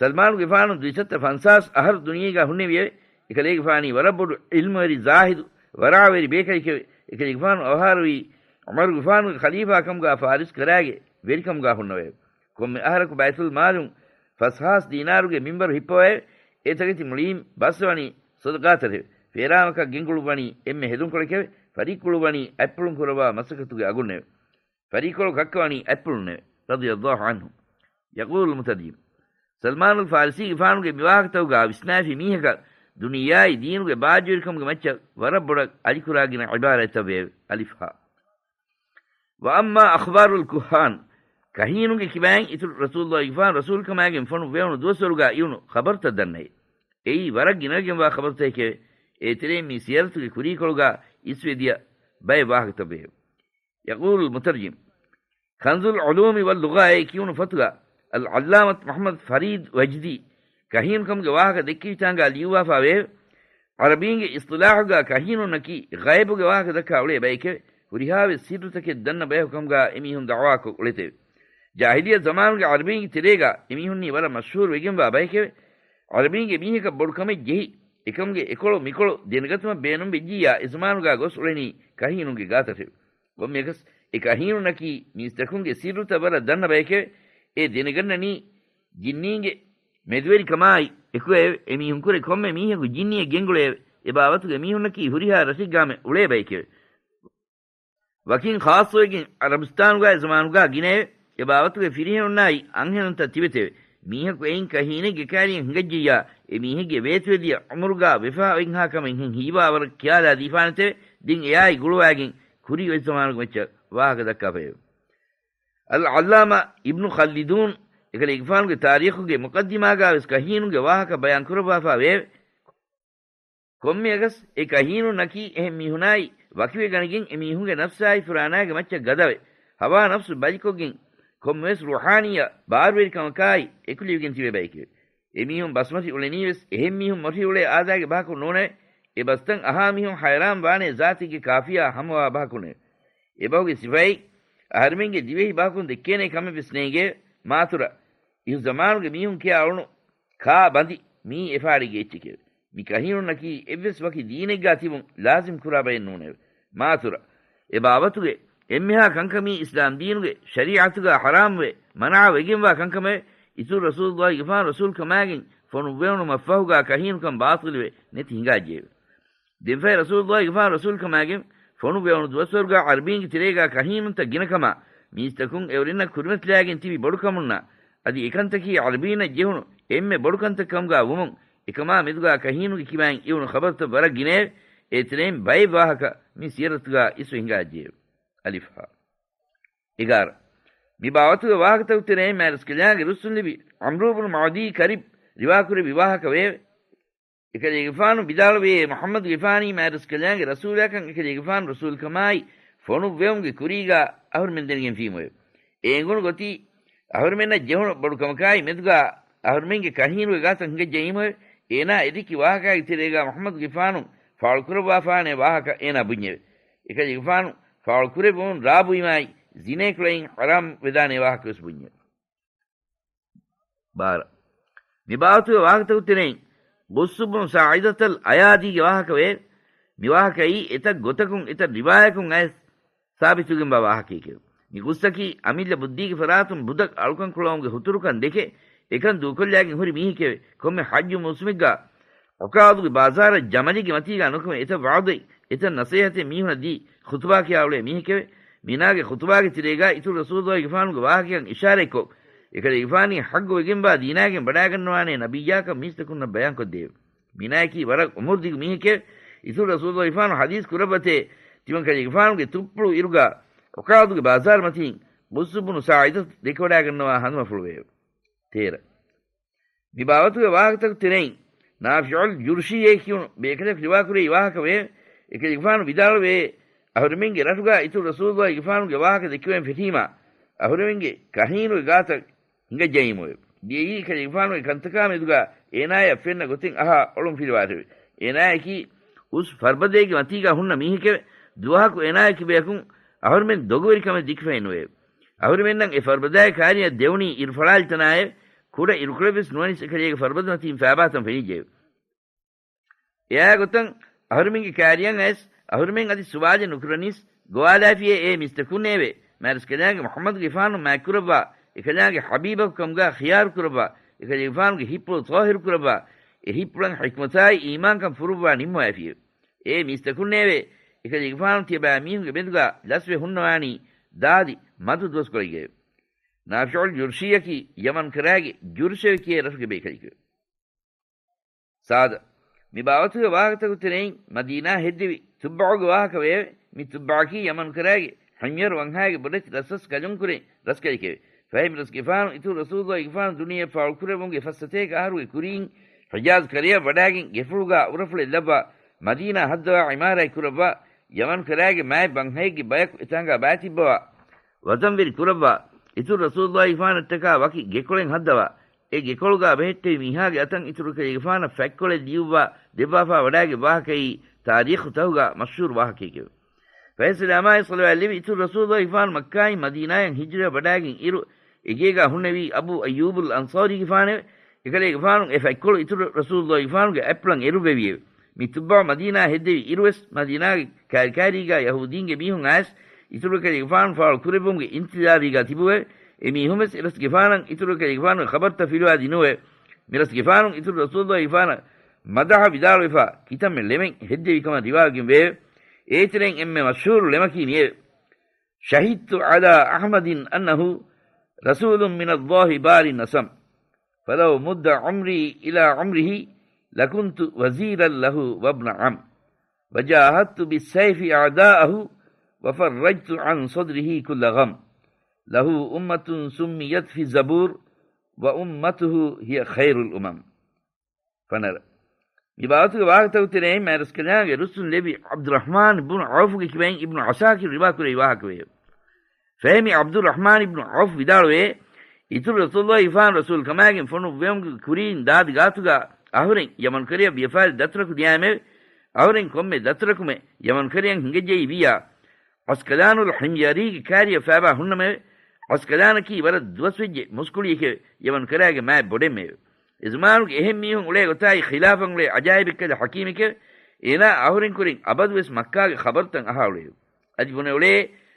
ސަލްމާނުގެފާނު ދުއިސައްތަ ފަންސާސް އަހަރު ދުނިޔޭގާ ހުންނެވިއެވެ. އެކަލޭގެފާނީ ވަރަށް ބޮޑު ޢިލްމުވެރި ޒާހިދު، ވަރަޢަވެރި ބޭކަލެކެވެ. އެކަލޭގެފާނު އަވަހާރަވީ ޢުމަރުގެފާނުގެ ޚަލީފާ ކަމުގާ ފާރިސް ކަރާގެ ވެރިކަމުގާ ހުންނަވައެވެ. ކޮންމެ އަހަރަކު ބައިތުލް މާލުން ފަސްހާސް ދީނާރުގެ މިންވަރު ހިއްޕަވައެވެ. އެތަކެތި މުޅީން ބަސްވަނީ ޞަދަޤާތަށެވެ. ފޭރާމަކަށް ގެންގުޅުއްވަނީ އެންމެ ހެދުންކޮޅެކެވެ. ފަރިއްކުޅުއްވަނީ އަތްޕުޅުން ކުރައްވާ މަސައްކަތުގެ އަގުންނެވެ. ފަރިއްކޮޅު ކައްކަވަނީ އަތްޕުޅުންނެވެ. رضي الله عنه. يقول المترجم، ސަލްމާނުލް ފާރިސީގެފާނުގެ މިވާހަކަތަކުގާ ވިސްނާފި މީހަކަށް ދުނިޔެއާއި ދީނުގެ ބާއްޖަވެރިކަމުގެ މައްޗަށް ވަރަށް ބޮޑަށް އަލިކުރާގިނަ ޢިބާރާތްތައް ވެއެވެ. އަލިފް ހާ. وأما أخبار الكهان، ކަހީނުންގެ ކިބައިން އިތުރު ރަސޫލުﷲގެފާނު ރަސޫލުކަމާގެން ފޮނުއްވެވުނު ދުވަސްވަރުގާ އިވުނު ޚަބަރުތައް ދަންނައީ. އެއީ ވަރަށް ގިނަވެގެންވާ ޚަބަރުތަކެކެވެ. އޭތެރެއިން މި ސިޔަރަތުގެ ކުރީކޮޅުގާ އިސްވެދިޔަ ބައެއް ވާހަކަތައް ވެއެވެ. يقول المترجم، ކަންޒުލް ޢުލޫމި ވައްލުޣާއޭ ކިޔުނު ފޮތުގަ އަލްޢައްލާމަތު މުޙައްމަދު ފަރީދު ވަޖްދީ ކަހީނުކަމުގެ ވާހަކަ ދެއްކެވިތާނގާ ލިޔުއްވާފާވެއެވެ. ޢަރަބީންގެ އިޞްޠިލާޙުގަ ކަހީނުންނަކީ ޣައިބުގެ ވާހަކަ ދައްކާ އުޅޭ ބައެކެވެ. ހުރިހާވެސް ސިއްރުތަކެއް ދަންނަ ބަޔަކު ކަމުގާ އެމީހުން ދަޢުވާކޮށް އުޅެތެވެ. ޖާހިލިއްޔަ ޒަމާނުގެ ޢަރަބީންގެ ތެރޭގާ އެމީހުންނީ ވަރަށް މަޝްހޫރު ވެގެންވާ ބައެކެވެ. ޢަރަބީންގެ މީހަކަށް ބޮޑު ކަމެއް ޖެހި، އެކަމުގެ އެކޮޅު މިކޮޅު ދެނެގަތުމަށް ބޭނުންވެއްޖިއްޔާ އެޒަމާނުގާ ގޮސް އުޅެނީ ކަހީނުންގެ ގާތަށެވެ. ކޮންމެއަކަސް އެ ކަހީނުންނަކީ މީސްތަކުންގެ ސިއްރުތައް ވަރަށް ދަންނަ ބައެކެވެ. އެ ދެނެގަންނަނީ ޖިންނީންގެ މެދުވެރިކަމާއި އެކުއެވެ. އެމީހުންކުރެ ކޮންމެ މީހަކު ޖިންނިއެއް ގެންގުޅެއެވެ. އެބާވަތުގެ މީހުންނަކީ ހުރިހާ ރަށެއްގާމެ އުޅޭ ބައެކެވެ. ވަކިން ޚާއްޞަވެގެން ޢަރަބިސްތާނުގާ އެޒަމާނުގާ ގިނައެވެ. އެބާވަތުގެ ފިރިހެނުންނާއި އަންހެނުންތައް ތިބެތެވެ. މީހަކު އެއިން ކަހީނެއްގެ ކައިރިއަށް ހިނގައްޖިއްޔާ، އެ މީހެއްގެ ވޭތުވެދިޔަ ޢުމުރުގާ ވެފާ އޮތްހާ ކަމެއްހެން ހީވާވަރަށް ކިޔާލާ ދީފާނެތެވެ. ދެން އެއާއި ގުޅުވާގެން ކުރީ އޮތް ޒަމާނުގެ މައްޗަށް ވާހަކަ ދައްކާފައެވެ. އަލްޢައްލާމާ އިބްނު ޚައްލިދޫން އެކަލޭގެފާނުގެ ތާރީޚުގެ މުޤައްދިމާގާވެސް ކަހީނުންގެ ވާހަކަ ބަޔާން ކުރައްވާފާވެއެވެ. ކޮންމެއަކަސް އެ ކަހީނުންނަކީ އެހެން މީހުނާއި ވަކިވެގަނެގެން އެމީހުންގެ ނަފްސާއި ފުރާނާގެ މައްޗަށް ގަދަވެ، ހަވާ ނަފްސު ބަލިކޮށްގެން ކޮންމެވެސް ރޫޙާނިއްޔަ ބާރުވެރިކަމަކާއި އެކުލެވިގެން ތިބޭ ބައެކެވެ. އެމީހުން ބަސްމަށި އުޅެނީވެސް އެހެން މީހުން މޮށި އުޅޭ އާދައިގެ ބަހަކުން ނޫނެވެ. އެ ބަސްތައް އަހާ މީހުން ހައިރާން ވާނޭ ޒާތެއްގެ ކާފިޔާ ހަމަވާ ބަހަކުންނެވެ. އެބަހުގެ ސިފައެއް އަހަރެމެންގެ ދިވެހި ބަހަކުން ދެއްކޭނޭ ކަމެއް ވެސް ނޭނގެ. މާތުރަ އިހު ޒަމާނުގެ މީހުން ކިޔާ އުޅުނު ކާ ބަނދި މީ އެފާޑެއްގެ އެއްޗެކެވެ. މި ކަހީނުންނަކީ އެއްވެސް ވަކި ދީނެއްގާ ތިބުން ލާޒިމް ކުރާ ބައެއް ނޫނެވެ. މާތުރަ އެ ބާވަތުގެ އެންމެހާ ކަންކަމީ އިސްލާމް ދީނުގެ ޝަރީޢަތުގާ ޙަރާމްވެ، މަނާ ވެގެންވާ ކަންކަމެވެ. އިތުރު ރަސޫލުﷲގެފާނު ރަސޫލުކަމާގެން ފޮނުއްވެވުނުމަށްފަހުގާ ކަހީނުކަން ބާޠިލުވެ ނެތި ހިނގާއްޖެއެވެ. ދެންފަހެ ރަސޫލުﷲގެފާނު ރަސޫލުކަމާގެން ފޮނުއްވެވުނު ދުވަސްވަރުގާ ޢަރަބީންގެ ތެރޭގާ ކަހީނުންތައް ގިނަކަމާ، މީސްތަކުން އެއުރެންނަށް ކުރިމަތިލާގެން ތިބި ބޮޑުކަމުންނާ، އަދި އެކަންތަކީ ޢަރަބީންނަށް ޖެހުނު އެންމެ ބޮޑު ކަންތައް ކަމުގާ ވުމުން، އެކަމާ މެދުގާ ކަހީނުންގެ ކިބައިން އިވުނު ޚަބަރުތައް ވަރަށް ގިނައެވެ. އޭތެރެއިން ބައެއް ވާހަކަ މި ސިޔަރަތުގާ އިސްވެ ހިނގާއްޖެއެވެ. އަލިފް ހާ. އެގާރަ. މި ބާވަތުގެ ވާހަކަތަކުގެ ތެރެއިން މާތްރަސްކަލާނގެ ރުއްސުން ލިބި ޢަމްރޫ ބުނު މަޢުދީ ކަރިބް ރިވާކުރެއްވި ވާހަކަ ވެއެވެ. އެކަލޭގެފާނު ވިދާޅުވޭ، މުޙައްމަދުގެފާނީ މާތްރަސްކަލާނގެ ރަސޫލާކަން އެކަލޭގެފާނު ރަސޫލުކަމާއި ފޮނުއްވެވުމުގެ ކުރީގާ އަހުރުމެން ދެނެގެންފީމުއެވެ. އެ އެނގުނު ގޮތީ އަހުރުމެންނަށް ޖެހުނު ބޮޑު ކަމަކާއި މެދުގާ އަހުރުމެންގެ ކަހީނުގެ ގާތަށް ހިނގައްޖައީމުއެވެ. އޭނާ އެދެއްކި ވާހަކާގެ ތެރޭގާ މުޙައްމަދުގެފާނު ފާޅުކުރައްވާފާނެ ވާހަކަ އޭނާ ބުންޏެވެ. އެކަލޭގެފާނު ފާޅުކުރެއްވުމުން ރާ ބުއިމާއި ޒިނޭކުޅައިން ޙަރާމް ވެދާނެ ވާހަކަވެސް ބުންޏެވެ. ބާރަ. މި ބާވަތުގެ ވާހަކަތަކުގެ ތެރެއިން ގުއްސު ބުނު ސާޢިދަތަލް އަޔާދީގެ ވާހަކަ ވެއެވެ. މި ވާހަކައީ އެތައް ގޮތަކުން އެތައް ރިވާޔަކުން އައިސް ސާބިތުވެގެންވާ ވާހަކައެކެވެ. މި ގުއްސަކީ އަމިއްލަ ބުއްދީގެ ފަރާތުން ބުދަށް އަޅުކަން ކުޅައުމުގެ ހުތުރުކަން ދެކެ އެކަން ދޫކޮށްލާގެން ހުރި މީހެކެވެ. ކޮންމެ ޙައްޖު މޫސުމެއްގާ ޢުކާޟުގެ ބާޒާރަށް ޖަމަލެއްގެ މަތީގާ ނުކުމެ އެތައް ވަޢުދެއް، އެތައް ނަޞޭޙަތެއް މީހުނަށް ދީ ޚުޠުބާ ކިޔާ އުޅޭ މީހެކެވެ. މިނާގެ ޚުޠުބާގެ ތެރޭގާ އިތުރު ރަސޫލުއްލާހިގެފާނުގެ ވާހަކައަށް އިޝާރަތްކޮށް، އެކަލޭގެފާނީ ޙައްޤުވެގެންވާ ދީނާގެން ވަޑާގަންނަވާނޭ ނަބިއްޔާކަން މީސްތަކުންނަށް ބަޔާންކޮށްދެއެވެ. މިނާއަކީ ވަރަށް އުމުރުދިގު މީހެކެވެ. އިތުރު ރަސޫލުއްލާހިގެފާނު ޙަދީޘް ކުރައްވަތޭ، ތިމަންކަލޭގެފާނުގެ ތުއްޕުޅު އިރުގާ ޢުކާޟުގެ ބާޒާރު މަތީން ގުއްސު ބުނު ސާޢިދަތު ދެކެވަޑާގަންނަވާ ހަނދުމަފުޅުވެއެވެ. ތޭރަ. މި ބާވަތުގެ ވާހަކަތަކުގެ ތެރެއިން ނާފިޢުލް ޖުރްޝީއޭ ކިޔުނު ބޭކަލަކު ރިވާކުރެއްވި ވާހަކަ ވެއެވެ. އެކަލޭގެފާނު ވިދާޅުވޭ، އަހުރެމެންގެ ރަށުގާ އިތުރު ރަސޫލުއްލާހިގެފާނުގެ ވާހަކަ ދެއްކެވެން ފެށީމާ، އަހުރެމެންގެ ކަހީނުގެ ގާތަށް ހިނގައްޖައީމުއެވެ. ދިޔައީ އެކަލޭގެފާނުގެ ކަންތަކާ މެދުގާ އޭނާޔަށް ފެންނަ ގޮތެއް އަހާ އޮޅުން ފިލުވާށެވެ. އޭނާޔަކީ އުސް ފަރުބަދައެއްގެ މަތީގާ ހުންނަ މީހެކެވެ. ދުވަހަކު އޭނާޔާ ކިބަޔަކުން އަހުރެމެން ދޮގުވެރިކަމެއް ދެކިފައެއް ނުވެއެވެ. އަހުރެމެންނަށް އެ ފަރުބަދައިގެ ކާރިޔަށް ދެވުނީ އިރުފަޅާލި ތަނާއެވެ. ކުޑަ އިރުކޮޅެއްވެސް ނުވަނީސް އެކަލޭގެ ފަރުބަދަމަތީން ފާބާތަން ފެނިއްޖެއެވެ. އެއާ ގޮތަށް އަހުރެމެންގެ ކާރިޔަށް އައިސް، އަހުރެމެން އަދި ސުވާލެއް ނުކުރަނީސް، ގޮވާލާފިޔޭ އޭ މީސްތަކުންނޭވެ! މާތްރަސްކަލާނގެ މުޙައްމަދުގެފާނު މާތްކުރައްވާ، އެކަލާނގެ ޙަބީބަކު ކަމުގާ ޚިޔާރު ކުރައްވާ، އެކަލޭގެފާނުގެ ހިތްޕުޅު ޠާހިރު ކުރައްވާ، އެ ހިތްޕުޅަށް ޙިކްމަތާއި އީމާންކަން ފުރުއްވާ ނިންމަވާފިއެވެ. އޭ މީސްތަކުންނޭވެ! އެކަލޭގެފާނު ތިޔަބައިމީހުންގެ މެދުގާ ލަސްވެ ހުންނަވާނީ ދާދި މަދު ދުވަސްކޮޅެއްގައެވެ. ނާފިޢުލް ޖުރްޝީއަކީ ޔަމަން ކަރާގެ ޖުރްޝެވެ ކިޔޭ ރަށުގެ ބޭކަލެކެވެ. ސާދަ. މި ބާވަތުގެ ވާހަކަތަކުގެ ތެރެއިން މަދީނާ ހެއްދެވި ތުއްބަޢުގެ ވާހަކަ ވެއެވެ. މި ތުއްބަޢަކީ ޔަމަން ކަރާގެ ޙިމްޔަރު ވަންހާގެ ބޮޑެތި ރަސްރަސް ކަލުން ކުރެ ރަސްކަލެކެވެ. ފަހެ މި ރަސްގެފާނު އިތުރު ރަސޫލުއްލާހިގެފާނު ދުނިޔެ ފާޅުކުރެއްވުމުގެ ފަސް ސަތޭކަ އަހަރުގެ ކުރީން ޙިޖާޒް ކަރަޔަށް ވަޑާގެން ގެފުޅުގާ އުރަފުޅެއް ލައްވާ، މަދީނާ ހައްދަވާ ޢިމާރާތް ކުރައްވާ، ޔަމަން ކަރާގެ މާތް ބަންހައެއްގެ ބަޔަކު އެތާނގާ ބާތިއްބަވާ، ވަޒަންވެރި ކުރައްވާ، އިތުރު ރަސޫލުއްލާހިގެފާނަށްޓަކާ ވަކި ގެކޮޅެއް ހައްދަވާ، އެ ގެކޮޅުގާ ބެހެއްޓެވި މީހާގެ އަތަށް އިތުރު ކަލޭގެފާނަށް ފަތްކޮޅެއް ލިޔުއްވާ ދެއްވާފާ ވަޑާގެން ވާހަކައީ ތާރީޚުތަކުގާ މަޝްހޫރު ވާހަކައެކެވެ. ފަހެ ސަލާމާއި ޞަލަވާތް ލެއްވި އިތުރު ރަސޫލުއްލާހިގެފާނު މައްކާއިން މަދީނާޔަށް ހިޖުރަ ވަޑާގެން އިރު، އެގޭގާ ހުންނެވީ އަބޫ އައްޔޫބުލް އަންޞާރީގެފާނެވެ. އެކަލޭގެފާނު އެ ފަތްކޮޅު އިތުރު ރަސޫލުއްލާހިގެފާނުގެ އަތްޕުޅަށް އެރުއްވެވިއެވެ. މި ތުއްބަޢު މަދީނާ ހެއްދެވި އިރުވެސް، މަދީނާގެ ކާރިކާރީގާ ޔަހޫދީންގެ މީހުން އައިސް، އިތުރު ކަލޭގެފާނު ފާޅު ކުރެއްވުމުގެ އިންތިޒާރީގާ ތިބުވެ، އެ މީހުންވެސް އެ ރަސްގެފާނަށް އިތުރު ކަލޭގެފާނުގެ ޚަބަރުތައް ފިލުވާ ދިނުވެ، މި ރަސްގެފާނު އިތުރު ރަސޫލުއްލާހިގެފާނަށް މަދަޙަ ވިދާޅުވެފާ ކިތަންމެ ޅެމެއް ހެއްދެވި ކަމަށް ރިވާވެގެން ވެއެވެ. އޭތެރެއިން އެންމެ މަޝްހޫރު ޅެމަކީ މިއެވެ. شهدت على أحمد أنه رسول من الله بار نسم، فلو مد عمري إلى عمره لكنت وزيرا له وابن عم، وجاهدت بالسيف أعداءه وفرجت عن صدره كل غم، له أمة سميت في الزبور وأمته هي خير الأمم. ފަނަރަ. މި ބާވަތުގެ ވާހަކަތަކުގެ ތެރެއިން މާތްރަސްކަލާނގެ ރުއްސުން ލެއްވި ޢަބްދުއްރަޙްމާން ބުނު ޢައުފުގެ ކިބައިން އިބްނު ޢަސާކިރު ރިވާކުރެއްވި ވާހަކަ ވެއެވެ. ފަހެ މި ޢަބްދުއްރަޙްމާން އިބްނު ޢައުފު ވިދާޅުވޭ، އިތުރު ރަސޫލުއްލާހިގެފާނު ރަސޫލުކަމާގެން ފޮނުއްވެވުމުގެ ކުރީން ދާދި ގާތުގާ އަހުރެން ޔަމަން ކަރަޔަށް ވިޔަފާރި ދަތުރަކު ދިޔައިމެވެ. އަހުރެން ކޮންމެ ދަތުރަކުމެ ޔަމަން ކަރަޔަށް ހިނގައްޖައީ ވިއްޔާ، ޢަސްކަލާނުލް ޙިމްޔަރީގެ ކާރިޔަށް ފާބާ ހުންނަމެވެ. ޢަސްކަލާނަކީ ވަރަށް ދުވަސްވެއްޖެ މުސްކުޅިއެކެވެ. ޔަމަން ކަރާގެ މާތް ބޮޑެއްމެވެ. އެ ޒަމާނުގެ އެހެން މީހުން އުޅޭ ގޮތާއި ޚިލާފަށް އުޅޭ ޢަޖާއިބެއްކަލަ ޙަކީމެކެވެ. އޭނާ އަހުރެން ކުރިން އަބަދުވެސް މައްކާގެ ޚަބަރުތައް އަހާ އުޅެއެވެ. އަދި ބުނެ އުޅޭ،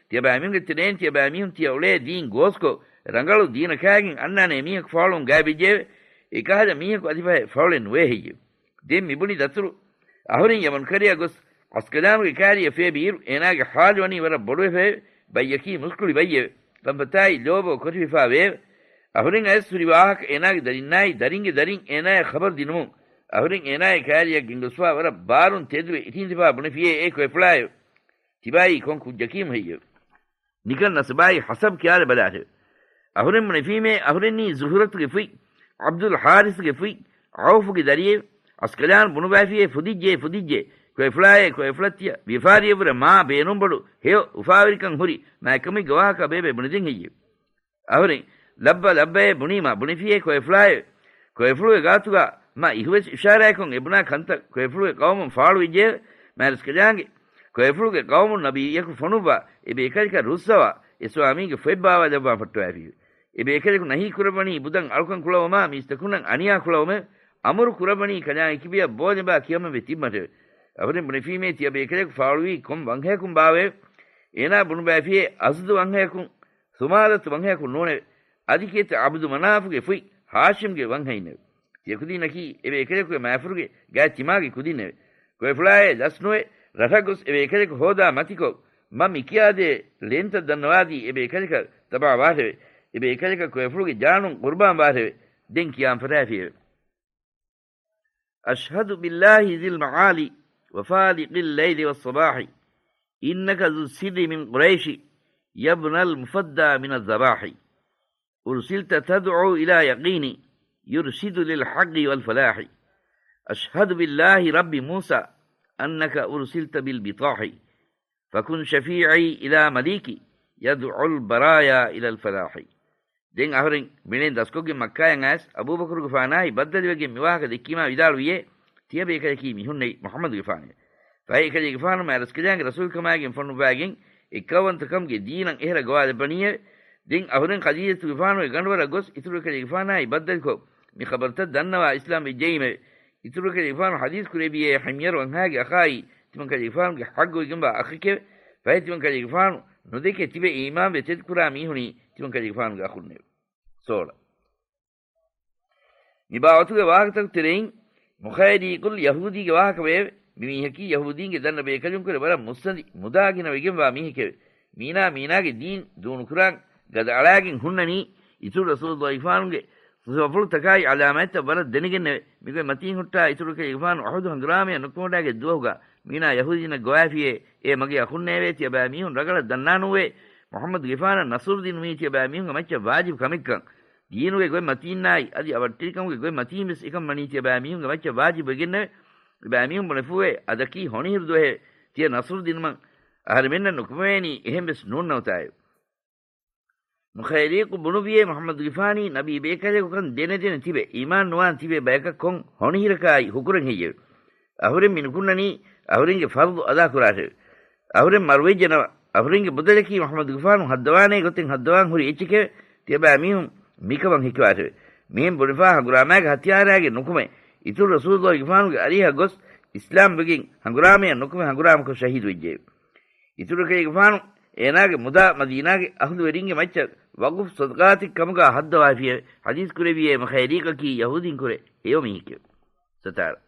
ތިޔަބައިމީހުންގެ ތެރެއިން ތިޔަބައިމީހުން ތިޔަ އުޅޭ ދީން ގޯސްކޮށް، ރަނގަޅު ދީނަކާގެން އަންނާނޭ މީހަކު ފާޅުވަން ގާތްވެއްޖެއެވެ. އެކަހަލަ މީހަކު އަދި ފަހެ ފާޅުވެ ނުވޭ ހެއްޔެވެ؟ ދެން މިބުނި ދަތުރު އަހުރެން ޔަމަން ކަރަޔަށް ގޮސް، ޢަސްކަލާނުގެ ކާރިޔަށް ފޭބިއިރު، އޭނާގެ ޙާލު ވަނީ ވަރަށް ބޮޑުވެފައެވެ. ބައްޔަކީ މުސްކުޅި ބައްޔެވެ. ކަންފަތާއި ލޯބޯ ކޮޓަފިފާވެއެވެ. އަހުރެން އައިސް ހުރި ވާހަކަ އޭނާގެ ދަރިންނާއި ދަރިންގެ ދަރިން އޭނާޔަށް ޚަބަރު ދިނުމުން، އަހުރެން އޭނާގެ ކާރިޔަށް ގެންގޮސްފާ ވަރަށް ބާރުން ތެދުވެ އިށީނދެފާ ބުނެފިޔޭ އެ ކޮއެފުޅާއެވެ. ތިބާއީ ކޮން ކުއްޖަކީމު ހެއްޔެވެ؟ ނިކަން ނަސަބާއި ހަސަބް ކިޔާލަބަލާށެވެ. އަހުރެން ބުނެފީމޭ، އަހުރެންނީ ޒުހުރަތުގެ ފުތް، ޢަބްދުލް ޙާރިސްގެ ފުތް، ޢައުފުގެ ދަރިއެއް. އަސްކަލާން ބުނުބައިފިޔޭ، ފުދިއްޖޭ، ފުދިއްޖޭ، ކޮއެފުޅާއޭ، ކޮއެފުޅަށް ތިޔަ ވިޔަފާރިއެއްވުރެ މާ ބޭނުންބޮޑު ހެޔޮ އުފާވެރިކަން ހުރި މާތްކަމެއްގެ ވާހަކަ ބޭބެ ބުނެދިން ހެއްޔެވެ؟ އަހުރެން، ލައްބަ ލައްބައޭ ބުނީމާ ބުނެފިޔޭ ކޮއެފުޅާއެވެ. ކޮއެފުޅުގެ ގާތުގަ މާ އިހުވެސް އިޝާރާތްކޮށް އެބުނާ ކަންތައް ކޮއެފުޅުގެ ޤައުމުން ފާޅުވެއްޖެއެވެ. މާރަސްކަލާނގެ ކޮއެފުޅުގެ ޤައުމުން ނަބިއްޔަކު ފޮނުއްވާ އެ ބޭކަލަކަށް ރުއްސަވާ އެ ސުވާމީގެ ފޮތް ބާވާލައްވާން ފައްޓަވައިފިއެވެ. އެ ބޭކަލަކު ނަހީ ކުރައްވަނީ ބުދަން އަޅުކަން ކުޅައުމާ މީސްތަކުންނަށް އަނިޔާ ކުޅައުމެވެ. އަމުރު ކުރައްވަނީ ކަލާނގެ ކިބަޔަށް ބޯލެބާ ކިޔަމަންވެ ތިބުމަށެވެ. އަހުރެން ބުނެފީމޭ ތިޔަ ބޭކަލަކު ފާޅުވީ ކޮން ވަންހަޔަކުން ބާވައެވެ؟ އޭނާ ބުނުބައިފިޔޭ އަސްދު ވަންހަޔަކުން، ސުމާލަތު ވަންހަޔަކުން ނޫނެވެ. އަދި ކީއްތަ ޢަބްދު މަނާފުގެ ފުތް ހާޝިމްގެ ވަންހައިންނެވެ. ތިޔަ ކުދީންނަކީ އެ ބޭކަލަކުގެ މާފުރުގެ ގާތް ތިމާގެ ކުދިންނެވެ. ކޮއެފުޅާއޭ ލަސްނުވެ، ރަށަށް ގޮސް އެ ބޭކަލަކު ހޯދާ މަތިކޮށް، މަ މިކިޔާދޭ ޅެންތައް ދަންނަވާދީ އެ ބޭކަލަކަށް ތަބާވާށެވެ. އެ ބޭކަލަކަށް ކޮއެފުޅުގެ ޖާނުން ޤުރުބާން ވާށެވެ. ދެން ކިޔާން ފަށާފިއެވެ. أشهد بالله ذي المعالي وفالق الليل والصباح، إنك ذو السر من قريش يا ابن المفدى من الذباح، أرسلت تدعو إلى يقين يرشد للحق والفلاح، أشهد بالله رب موسى أنك أرسلت بالبطاح، فكن شفيعي إلى مليك يدعو البرايا إلى الفلاح. ދެން އަހުރެން މިޅެން ދަސްކޮށްގެން މައްކާޔަށް އައިސް އަބޫބަކުރުގެފާނާއި ބައްދަލުވެގެން މިވާހަކަ ދެއްކީމާ ވިދާޅުވިއޭ، ތިޔަބޭކަލަކީ މި ހުންނެވި މުޙައްމަދުގެފާނެވެ. ފަހެ އެކަލޭގެފާނު މާތްރަސްކަލާނގެ ރަސޫލުކަމާގެން ފޮނުއްވާގެން އެއްކައުވަންތަކަމުގެ ދީނަށް އެހެރަ ގޮވާލައްވަނީއެވެ. ދެން އަހުރެން ޚަދީޖަތުގެފާނުގެ ގަނޑުވަރަށް ގޮސް އިތުރު އެކަލޭގެފާނާއި ބައްދަލުކޮށް މި ޚަބަރުތައް ދަންނަވާ އިސްލާމް ވެއްޖައީމެވެ. އިތުރު ކަލޭގެފާނު ޙަދީޘް ކުރެއްވިއޭ ޙިމްޔަރު ވަންހާގެ އަޚާއީ ތިމަން ކަލޭގެފާނުގެ ޙައްޤުވެގެންވާ އަޚެކެވެ. ފަހެ ތިމަން ކަލޭގެފާނު ނުދެކެ ތިބެ އީމާންވެ ތެދުކުރާ މީހުނީ ތިމަން ކަލޭގެފާނުގެ އަޚުންނެވެ. ސޯޅަ. މި ބާވަތުގެ ވާހަކަތަކު ތެރެއިން މުޚައިރީޤުލް ޔަހޫދީގެ ވާހަކަ ވެއެވެ. މި މީހަކީ ޔަހޫދީންގެ ދަންނަ ބޭކަލުންކުރެ ވަރަށް މުއްސަނދި މުދާ ގިނަ ވެގެންވާ މީހެކެވެ. މީނާ މީނާގެ ދީން ދޫނުކުރާން ގަދައަޅާގެން ހުންނަނީ އިތުރު ރަސޫލުއްލާހިފާނުގެ ސިފަފުޅުތަކާއި ޢަލާމާތްތައް ވަރަށް ދެނެގެންނެވެ. މިގޮތް މަތީން ހުއްޓާ އިތުރު ކަލޭގެފާނު އުޙުދު ހަނގުރާމަޔަށް ނުކުމެވަޑާގަތް ދުވަހުގަ މީނާ ޔަހޫދީންނަށް ގޮވާފިއޭ، އޭ މަގޭ އަޚުންނޭވެ! ތިޔަބައިމީހުން ރަގަޅަށް ދަންނާނޫވޭ! މުޙައްމަދުގެފާނަށް ނަޞްރު ދިނުމީ ތިޔަބައިމީހުންގެ މައްޗަށް ވާޖިބު ކަމެއްކަން. ދީނުގެ ގޮތް މަތީންނާއި އަދި އަވަށްޓެރިކަމުގެ ގޮތް މަތީން ވެސް އެކަން ވަނީ ތިޔަބައިމީހުންގެ މައްޗަށް ވާޖިބު ވެގެންނެވެ. އެބައިމީހުން ބުނެފޫއޭ، އަދަކީ ހޮނިހިރު ދުވަހެވެ. ތިޔަ ނަޞްރު ދިނުމަށް އަހަރެމެންނަށް ނުކުމެވޭނީ އެހެން ވެސް ނޫންނަވަތާއެވެ. މުޚައިރީޤު ބުނުވިއޭ މުޙައްމަދުގެފާނީ ނަބީ ބޭކަލެކުކަން ދެނެދެނެ ތިބެ، އީމާން ނުވާން ތިބޭ ބަޔަކަށް ކޮން ހޮނިހިރަކާއި ހުކުރެއް ހެއްޔެވެ؟ އަހުރެން މި ނުކުންނަނީ އަހުރެންގެ ފަރުޟު އަދާކުރާށެވެ. އަހުރެން މަރުވެއްޖެނަމަ، އަހުރެންގެ މުދަލަކީ މުޙައްމަދުގެފާނު ހައްދަވާނޭ ގޮތެއް ހައްދަވާން ހުރި އެއްޗެކެވެ. ތިޔަބައިމީހުން މިކަމަށް ހެކިވާށެވެ. މިހެން ބުނެފާ ހަނގުރާމާގެ ހަތިޔާރާގެ ނުކުމެ، އިތުރު ރަސޫލުއްލާހިގެފާނުގެ އަރިހަށް ގޮސް އިސްލާމް ވެގެން ހަނގުރާމަޔަށް ނުކުމެ ހަނގުރާމަކޮށް ޝަހީދުވެއްޖެއެވެ. އިތުރު ކަލޭގެފާނު އޭނާގެ މުދާ މަދީނާގެ އަހުލުވެރިންގެ މައްޗަށް ވަޤުފް ޞަދަޤާތެއް ކަމުގާ ހައްދަވާފިއެވެ. ޙަދީޘް ކުރެއްވިއޭ މުޚައިރީޤަކީ ޔަހޫދީންކުރެ ހެޔޮ މީހެކެވެ. ސަތާރަ.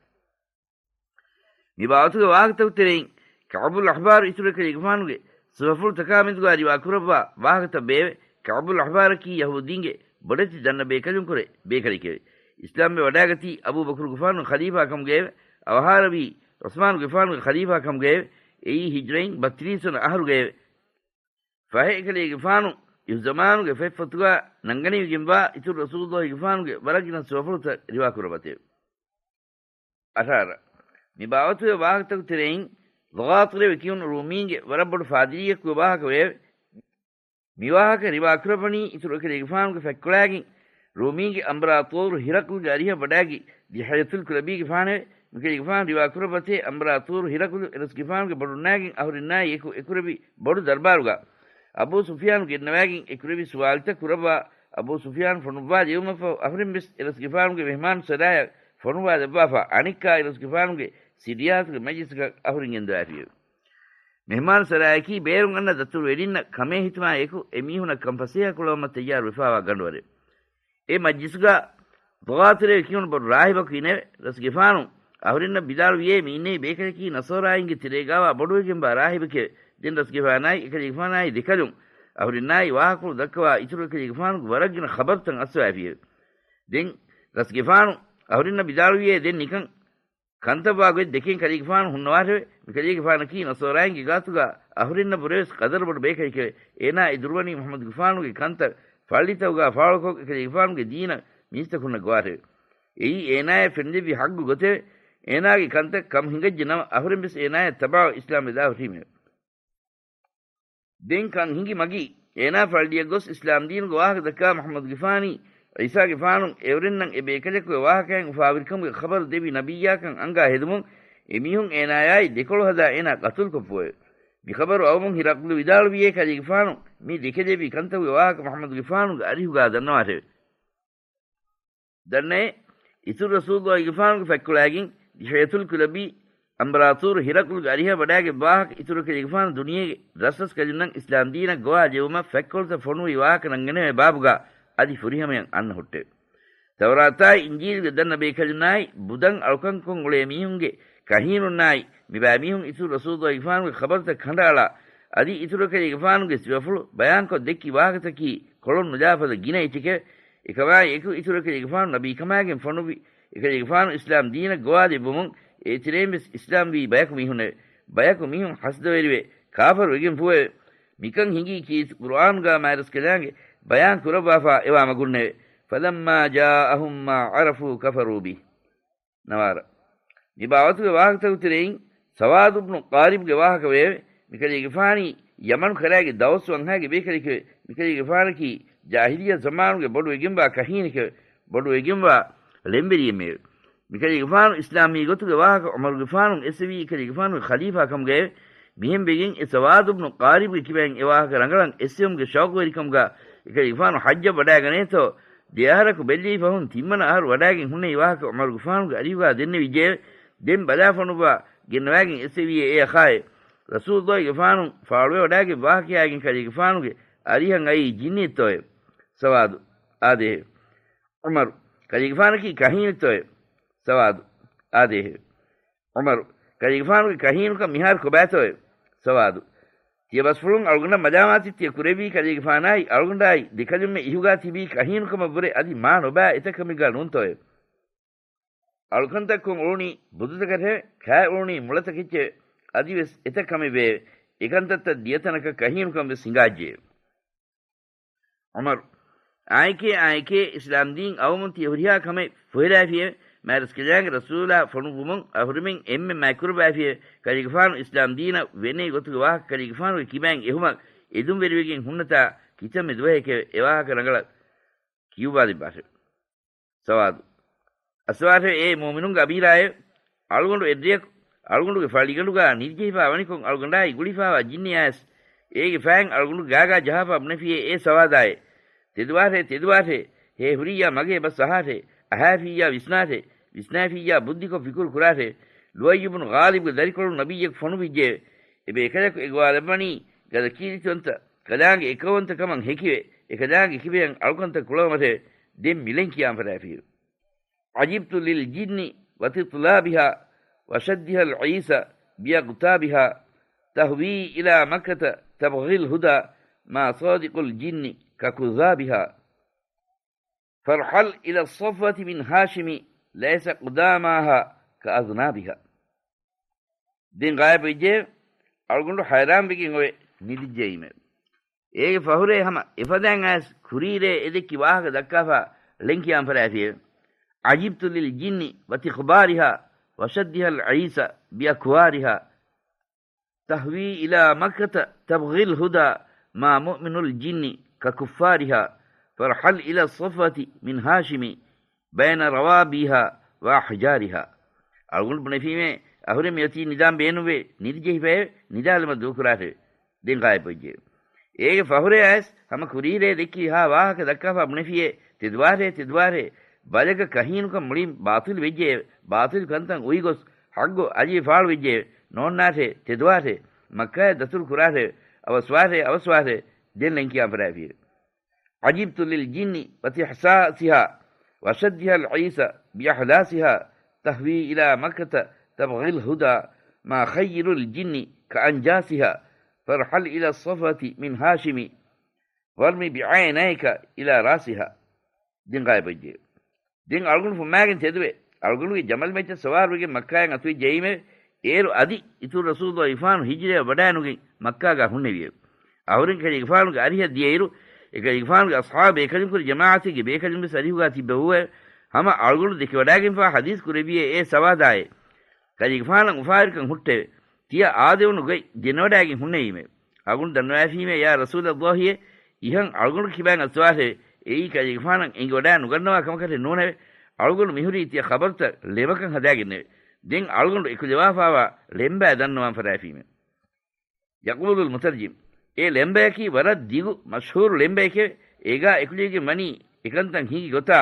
މި ބާވަތުގެ ވާހަކަތަކު ތެރެއިން ކަޢުބުލް އަޙްބާރު އިތުރު ކަލޭގެފާނުގެ ސިފަފުޅުތަކާ މެދުގާ ރިވާކުރައްވާ ވާހަކަތައް ބޭއެވެ. ކަޢުބުލް އަޙްބާރަކީ ޔަހޫދީންގެ ބޮޑެތި ދަންނަ ބޭކަލުންކުރެ ބޭކަލެކެވެ. އިސްލާމްވެ ވަޑާގަތީ އަބޫބަކުރުގެފާނުގެ ޚަލީފާކަމުގައެވެ. އަވަހާރަވީ ޢުސްމާނުގެފާނުގެ ޚަލީފާކަމުގައެވެ. އެއީ ހިޖްރައިން ބައްތިރީސް ވަނަ އަހަރުގައެވެ. ފަހެ އެކަލޭގެފާނު އިހުޒަމާނުގެ ފޮތްފޮތުގާ ނަންގަނެވިގެންވާ އިތުރު ރަސޫލުއްލާހިގެފާނުގެ ވަރަށްގިނަ ސިފަފުޅުތައް ރިވާކުރައްވަތެވެ. އަށާރަ. މި ބާވަތުގެ ވާހަކަތަކު ތެރެއިން ޟަވާތިރެވެ ކިޔުނު ރޫމީންގެ ވަރަށް ބޮޑު ފާދިރީއަކުގެ ވާހަކަ ވެއެވެ. މި ވާހަކަ ރިވާކުރައްވަނީ އިތުރު އެކަލޭގެފާނުގެ ފަތްކޮޅާގެން ރޫމީންގެ އަނބަރާޠޫރު ހިރަޤުލުގެ އަރިހަށް ވަޑާގި ދިހަޔަތުލް ކުލަބީގެފާނެވެ. މިކަލޭގެފާނު ރިވާކުރައްވަތޭ އަނބަރާޠޫރު ހިރަޤުލު އެރަސްގެފާނުގެ ބޮޑުންނާގެން އަހުރެންނާއި އެކު އެކުރެއްވި ބޮޑު ދަރުބާރުގާ އަބޫ ސުފްޔާނު ގެންނަވާގެން އެކުރެއްވި ސުވާލުތައް ކުރައްވާ އަބޫ ސުފްޔާނު ފޮނުއްވާ ލިޔުމަށްފަހު އަހުރެން ވެސް އެރަސްގެފާނުގެ މެހްމާން ސަރާޔަށް ފޮނުވާލައްވާފަ އަނެއްކާ އެރަސްގެފާނުގެ ސިރިޔާތުގެ މަޖްލިސްގަ އަހުރެން ގެންދަވާފިއެވެ. މެހްމާން ސަރާޔަކީ ބޭރުން އަންނަ ދަތުރުވެރިންނަށް ކަމޭ ހިތުމާ އެކު އެމީހުނަށް ކަން ފަސޭހަ ކުޅައުމަށް ތައްޔާރުވެފާވާ ގަނޑުވަރެއް. އެ މަޖްލިސުގަ ދޮގާތެރޭ ކިޔުނު ބޮޑު ރާހިބަކު އިނެވެ. ރަސްގެފާނު އަހުރެންނަށް ވިދާޅުވިއޭ މި އިންނެވި ބޭކަލަކީ ނަޞާރާއިންގެ ތެރޭގާވާ ބޮޑުވެގެންވާ ރާހިބެކެވެ. ދެން ރަސްގެފާނާއި އެކަލޭގެފާނާއި ދެކަލުން އަހުރެންނާއި ވާހަކަފުޅު ދައްކަވާ އިތުރު އެކަލޭގެފާނުގެ ވަރަށްގިނަ ޚަބަރުތައް އައްސަވާފިއެވެ. ދެން ރަސްގެފާނު އަހުރެންނަށް ވިދާޅުވިއޭ ދެން ނިކަން ކަންތައްވާ ގޮތް ދެކެން ކަލޭގެފާނު ހުންނަވާށެވެ. މި ކަލޭގެފާނަކީ ނަޞާރާއިންގެ ގާތުގާ އަހުރެންނަށްވުރެވެސް ޤަދަރުބޮޑު ބޭކަލެކެވެ. އޭނާ އެ ދުރުވަނީ މުޙައްމަދުގެފާނުގެ ކަންތައް ފައްޅިތަކުގާ ފާޅުކޮށް އެކަލޭގެފާނުގެ ދީނަށް މީސްތަކުންނަށް ގޮވާށެވެ. އެއީ އޭނާޔަށް ފެނިދެއްވި ހައްގު ގޮތެވެ. އޭނާގެ ކަންތައް ކަމު ހިނގައްޖެ ނަމަ، އަހުރެން ވެސް އޭނާޔަށް ތަބާވެ އިސްލާމް ވެދާ ހުރީމެވެ. ދެން ކަން ހިނގި މަގީ، އޭނާ ފައްޅިއަށް ގޮސް އިސްލާމް ދީނުގެ ވާހަކަ ދައްކާ މުޙައްމަދުގެފާނީ، ޢީސާގެފާނު އެއުރެންނަށް އެ ބޭކަލަކުގެ ވާހަކައިން އުފާވެރިކަމުގެ ޚަބަރު ދެއްވި ނަބިއްޔާކަން އަންގާ ހެދުމުން، އެމީހުން އޭނާޔާއި ދެކޮޅު ހަދާ އޭނާ ޤަތުލުކޮށްފުއެވެ. މި ޚަބަރު އައުމުން ހިރަޤްލު ވިދާޅުވިއޭ ކަލޭގެފާނު މި ދެކެލެއްވި ކަންތަކުގެ ވާހަކަ މުޙައްމަދުގެފާނުގެ އަރިހުގާ ދަންނަވާށެވެ. ދަންނައޭ، އިތުރު ރަސޫލުއްލާހިގެފާނުގެ ފަތްކޮޅާގެން ދިހަޔަތުލް ކުލަބީ އަނބަރާޠޫރު ހިރަޤްލުގެ އަރިހަށް ވަޑާގެ ވާހަކަ އިތުރު ކަލޭގެފާނު ދުނިޔޭގެ ރަސްރަސްކަލުންނަށް އިސްލާމް ދީނަށް ގޮވާ ލެއްވުމަށް ފަތްކޮޅުތައް ފޮނުވި ވާހަކަ ނަންގަނެވޭ ބާބުގާ އަދި ފުރިހަމަޔަށް އަންނަ ހުއްޓެވެ. ތައުރާތާއި އިންޖީލުގެ ދަންނަ ބޭކަލުންނާއި ބުދަން އަޅުކަންކޮށް އުޅޭ މީހުންގެ ކަހީނުންނާއި މިބައިމީހުން އިތުރު ރަސޫލުއްލާހިގެފާނުގެ ޚަބަރުތައް ކަނޑައަޅާ، އަދި އިތުރު ކަލޭގެފާނުގެ ސިފަފުޅު ބަޔާންކޮށް ދެއްކި ވާހަކަތަކީ ކޮޅުން ނުލާފަދަ ގިނަ އެއްޗެކެވެ. އެކަމާއި އެކު އިތުރު ކަލޭގެފާނު ނަބީކަމާގެން ފޮނުއްވި އެކަލޭގެފާނު އިސްލާމް ދީނަށް ގޮވާލެއްވުމުން އޭތެރެއިން ވެސް އިސްލާމްވީ ބަޔަކު މީހުންނެވެ. ބަޔަކު މީހުން ހަސަދަވެރިވެ ކާފަރު ވެގެންފުއެވެ. މިކަން ހިނގީ ކީރިތި ޤުރުއާނުގާ މާތްރަސްކަލާނގެ ބަޔާން ކުރައްވާފާ އެވާ މަގުންނެވެ. فَلَمَّا جَاءَهُم مَّا عَرَفُوا كَفَرُوا بِهِ. ނަވާރަ. މި ބާވަތުގެ ވާހަކަތަކުގެ ތެރެއިން ސަވާދު ބުނު ޤާރިބުގެ ވާހަކަ ވެއެވެ. މިކަލޭގެފާނީ ޔަމަނު ކަރާގެ ދައުސް ވަންހާގެ ބޭކަލެކެވެ. މިކަލޭގެފާނަކީ ޖާހިލިއްޔަ ޒަމާނުގެ ބޮޑު ވެގެންވާ ކަހީނެކެވެ. ބޮޑު ވެގެންވާ ޅެންވެރިއެއްމެވެ. މިކަލޭގެފާނު އިސްލާމްވީ ގޮތުގެ ވާހަކަ ޢުމަރުގެފާނު އެއްސެވީ އެކަލޭގެފާނުގެ ޚަލީފާ ކަމުގައެވެ. މިހެން ވެގެން އެ ސަވާދު ބުނު ޤާރިބުގެ ކިބައިން އެ ވާހަކަ ރަނގަޅަށް އެއްސެވުމުގެ ޝައުޤުވެރިކަމުގާ އެކަލޭގެފާނު ޙައްޖަށް ވަޑާގަނޭތޯ، ދެއަހަރަކު ބެއްލެވި ފަހުން ތިންވަނަ އަހަރު ވަޑާގެން ހުންނެވި ވާހަކަ ޢުމަރުގެފާނުގެ އަރިހުގާ ދެންނެވިއްޖެއެވެ. ދެން ބަލާ ފޮނުއްވާ ގެންނަވާގެން އެއްސެވިއޭ އޭ އަޚާއޭ، ރަސޫލުއްލާހިގެފާނު ފާޅުވެވަޑާގެން ވާހަކަޔާގެން ކަލޭގެފާނުގެ އަރިހަށް އައީ ޖިންނިއެއްތޯއޭ؟ ސަވާދު، އާދޭހެވެ. ޢުމަރު، ކަލޭގެފާނަކީ ކަހީނެއްތޯއޭ؟ ސަވާދު، އާދޭހެވެ. ޢުމަރު، ކަލޭގެފާނުގެ ކަހީނުކަން މިހާރު ކޮބާތޯއޭ؟ ސަވާދު، ތިޔަބަސްފުޅުން އަޅުގަނޑަށް މަލާމާތެއް ތިޔަ ކުރެއްވީ ކަލޭގެފާނާއި އަޅުގަނޑާއި ދެކަލުންމެ އިހުގާ ތިބީ ކަހީނުކަމަށްވުރެ އަދި މާ ނޮބާ އެތައް ކަމެއްގާ ނޫންތޯއޭ؟ އަޅުކަންތައް ކޮށް އުޅުނީ ބުދުތަކަށެވެ. ކާ އުޅުނީ މުޅަތަކެއްޗެވެ. އަދިވެސް އެތައް ކަމެއް ވެއެވެ. އެކަންތައްތައް ދިޔަތަނަކަށް ކަހީނުކަން ވެސް ހިނގާއްޖެއެވެ. ޢުމަރު، އާނއެކޭ، އާނއެކޭ، އިސްލާމްދީން އައުމުން ތިޔަ ހުރިހާ ކަމެއް ފޮހެލާފިއެވެ. މާތްރަސްކަލާނގެ ރަސޫލާ ފޮނުއްވުމުން އަހުރެމެން އެންމެ މާތްކުރައްވާފިއެވެ. ކަލޭގެފާނު އިސްލާމްދީނަށް ވޭނެ ގޮތުގެ ވާހަކަ ކަލޭގެފާނުގެ ކިބައިން އެހުމަށް އެދުންވެރިވެގެން ހުންނަތާ ކިތަންމެ ދުވަހެކެވެ. އެވާހަކަ ރަނގަޅަށް ކިޔުއްވާލައްވާށެވެ. ސަވާދު، އައްސަވާށެވެ އޭ މުއުމިނުންގެ އަމީރާއެވެ. އަޅުގަނޑު އެއްރެޔަކު އަޅުގަނޑުގެ ފަޅިގަނޑުގާ ނިދިޖެހިފާ ވަނިކޮށް އަޅުގަނޑާއި ގުޅިފާވާ ޖިންނިއާވެސް އޭގެ ފައިން އަޅުގަނޑުގެ ގާގާ ޖަހާފާ ބުނެފިއޭ އޭ ސަވާދާއޭ. ތެދުވާށޭ، ތެދުވާށޭ، ހޭ ހުރިއްޔާ މަގޭ ބަސް އަހާށޭ، އަހާފިއްޔާ ވިސްނާށޭ، ވިސްނާފިއްޔާ ބުއްދިކޮށް ފިކުރު ކުރާށޭ. ލުއައްޔު ބުނު ޣާލިބުގެ ދަރިކޮޅުން ނަބިއްޔަކު ފޮނުވިއްޖެއެވެ. އެ ބޭކަލަކު އެ ގޮވާލައްވަނީ ގަދަ ކީރިތިވަންތަ ކަލާނގެ އެއްކައުވަންތަކަމަށް ހެކިވެ، އެ ކަލާނގެ ކިބަޔަށް އަޅުކަންތައް ކުޅަވުމަށެވެ. ދެން މި ޅެން ކިޔާން ފަށާފިއެވެ. عجبت للجن وتطلابها وشدها العيس بأقطابها تهوي إلى مكة تبغي الهدى ما صادق الجن ككذابها فارحل إلى الصفوة من هاشم ليس قداماها كأذنابها. ދެން ޣާއިބުވެއްޖެ، އަޅުގަނޑު ހައިރާންވެގެން އޮވެ ނިދިއްޖައީމެވެ. އޭގެ ފަހުރޭ ހަމަ އެފަދައިން އައިސް ކުރީރޭ އެދެއްކި ވާހަކަ ދައްކާފާ ޅެން ކިޔާން ފަށާފިއެވެ. عجبت للجن وتخبارها وشدها العيس بأكوارها تهوي إلى مكة تبغي الهدى ما مؤمن الجن ككفارها فارحل إلى الصفوة من هاشم بين روابيها وأحجارها. އަޅުގަނޑު ބުނެފީމޭ، އަހުރެން މިއޮތީ ނިދާން ބޭނުންވެ ނިދިޖެހިފައެވެ. ނިދާލުމަށް ދޫކުރާށެވެ. ދެން ޣާއިބުވެއްޖެއެވެ. އޭގެ ފަހުރޭ އައިސް ހަމަ ކުރީރޭ ދެއްކި ހާ ވާހަކަ ދައްކާފާ ބުނެފިއޭ، ތެދުވާށޭ، ތެދުވާށޭ، ބަލަގަ ކަހީނުކަން މުޅިން ބާޠިލު ވެއްޖެއެވެ. ބާޠިލު ކަންތައް އުއިގޮސް ޙައްޤު އަލި ފާޅު ވެއްޖެއެވެ. ނޯންނާށޭ، ތެދުވާށޭ، މައްކާއަށް ދަތުރު ކުރާށެވެ. އަވަސްވާށޭ، އަވަސްވާށޭ، ދެން ޅެން ކިޔާން ފަށާފިއެވެ. عجبت للجن وتحساسها وشدها العيس بأحلاسها تهوي إلى مكة تبغي الهدى ما خير الجن كأنجاسها فارحل إلى الصفوة من هاشم وارم بعينيك إلى رأسها. ދެން ޣާއިބުވެއްޖެ. ދެން އަޅުގަނޑު ފުއްމާގެން ތެދުވެ، އަޅުގަނޑުގެ ޖަމަލު މައްޗަށް ސަވާރުވެގެން މައްކާއަށް އަތުވެއްޖައީމެވެ. އޭރު އަދި އިތުރު ރަސޫލުއްލާހިގެފާނު ހިޖުރަޔަށް ވަޑާނުގެން މައްކާގާ ހުންނެވިއެވެ. އަހުރެން ކަލޭގެފާނުގެ އަރިހަށް ދިޔައިރު، އެކަލޭގެފާނުގެ އަޞްޙާބު ބޭކަލުންކުރެ ޖަމާޢަތެއްގެ ބޭކަލުން ވެސް އަރިހުގާ ތިއްބެވޫއެވެ. ހަމަ އަޅުގަނޑު ދެކެވަޑާގެންފާ ޙަދީޘް ކުރެއްވިއޭ އޭ ސަވާދާއޭ. ކަލޭގެފާނަށް އުފާވެރިކަން ހުއްޓެވެ. ތިޔަ އާދެވުނު ގޮތް ދެނެވަޑާގެން ހުންނެވީމެވެ. އަޅުގަނޑު ދަންނަވައިފީމޭ ޔާ ރަސޫލައްލާހިއޭ، އިހަން އަޅުގަނޑު ކިބައިން އައްސަވާށެވެ. އެއީ ކަލޭގެފާނަށް އެނގިވަޑާ ނުގަންނަވާ ކަމަކަށެއް ނޫނެވެ. އަޅުގަނޑު މިހުރީ ތިޔަ ޚަބަރުތައް ލެމަކަށް ހަދާގެންނެވެ. ދެން އަޅުގަނޑު އެކުލެވާފާވާ ޅެންބައި ދަންނަވާން ފަށާފީމެވެ. ޔަޤޫލުލް މުތަރްޖިމް، އެ ޅެންބަޔަކީ ވަރަށް ދިގު މަޝްހޫރު ޅެންބައެކެވެ. އޭގާ އެކުލެވިގެން ވަނީ އެކަންތައް ހިނގި ގޮތާ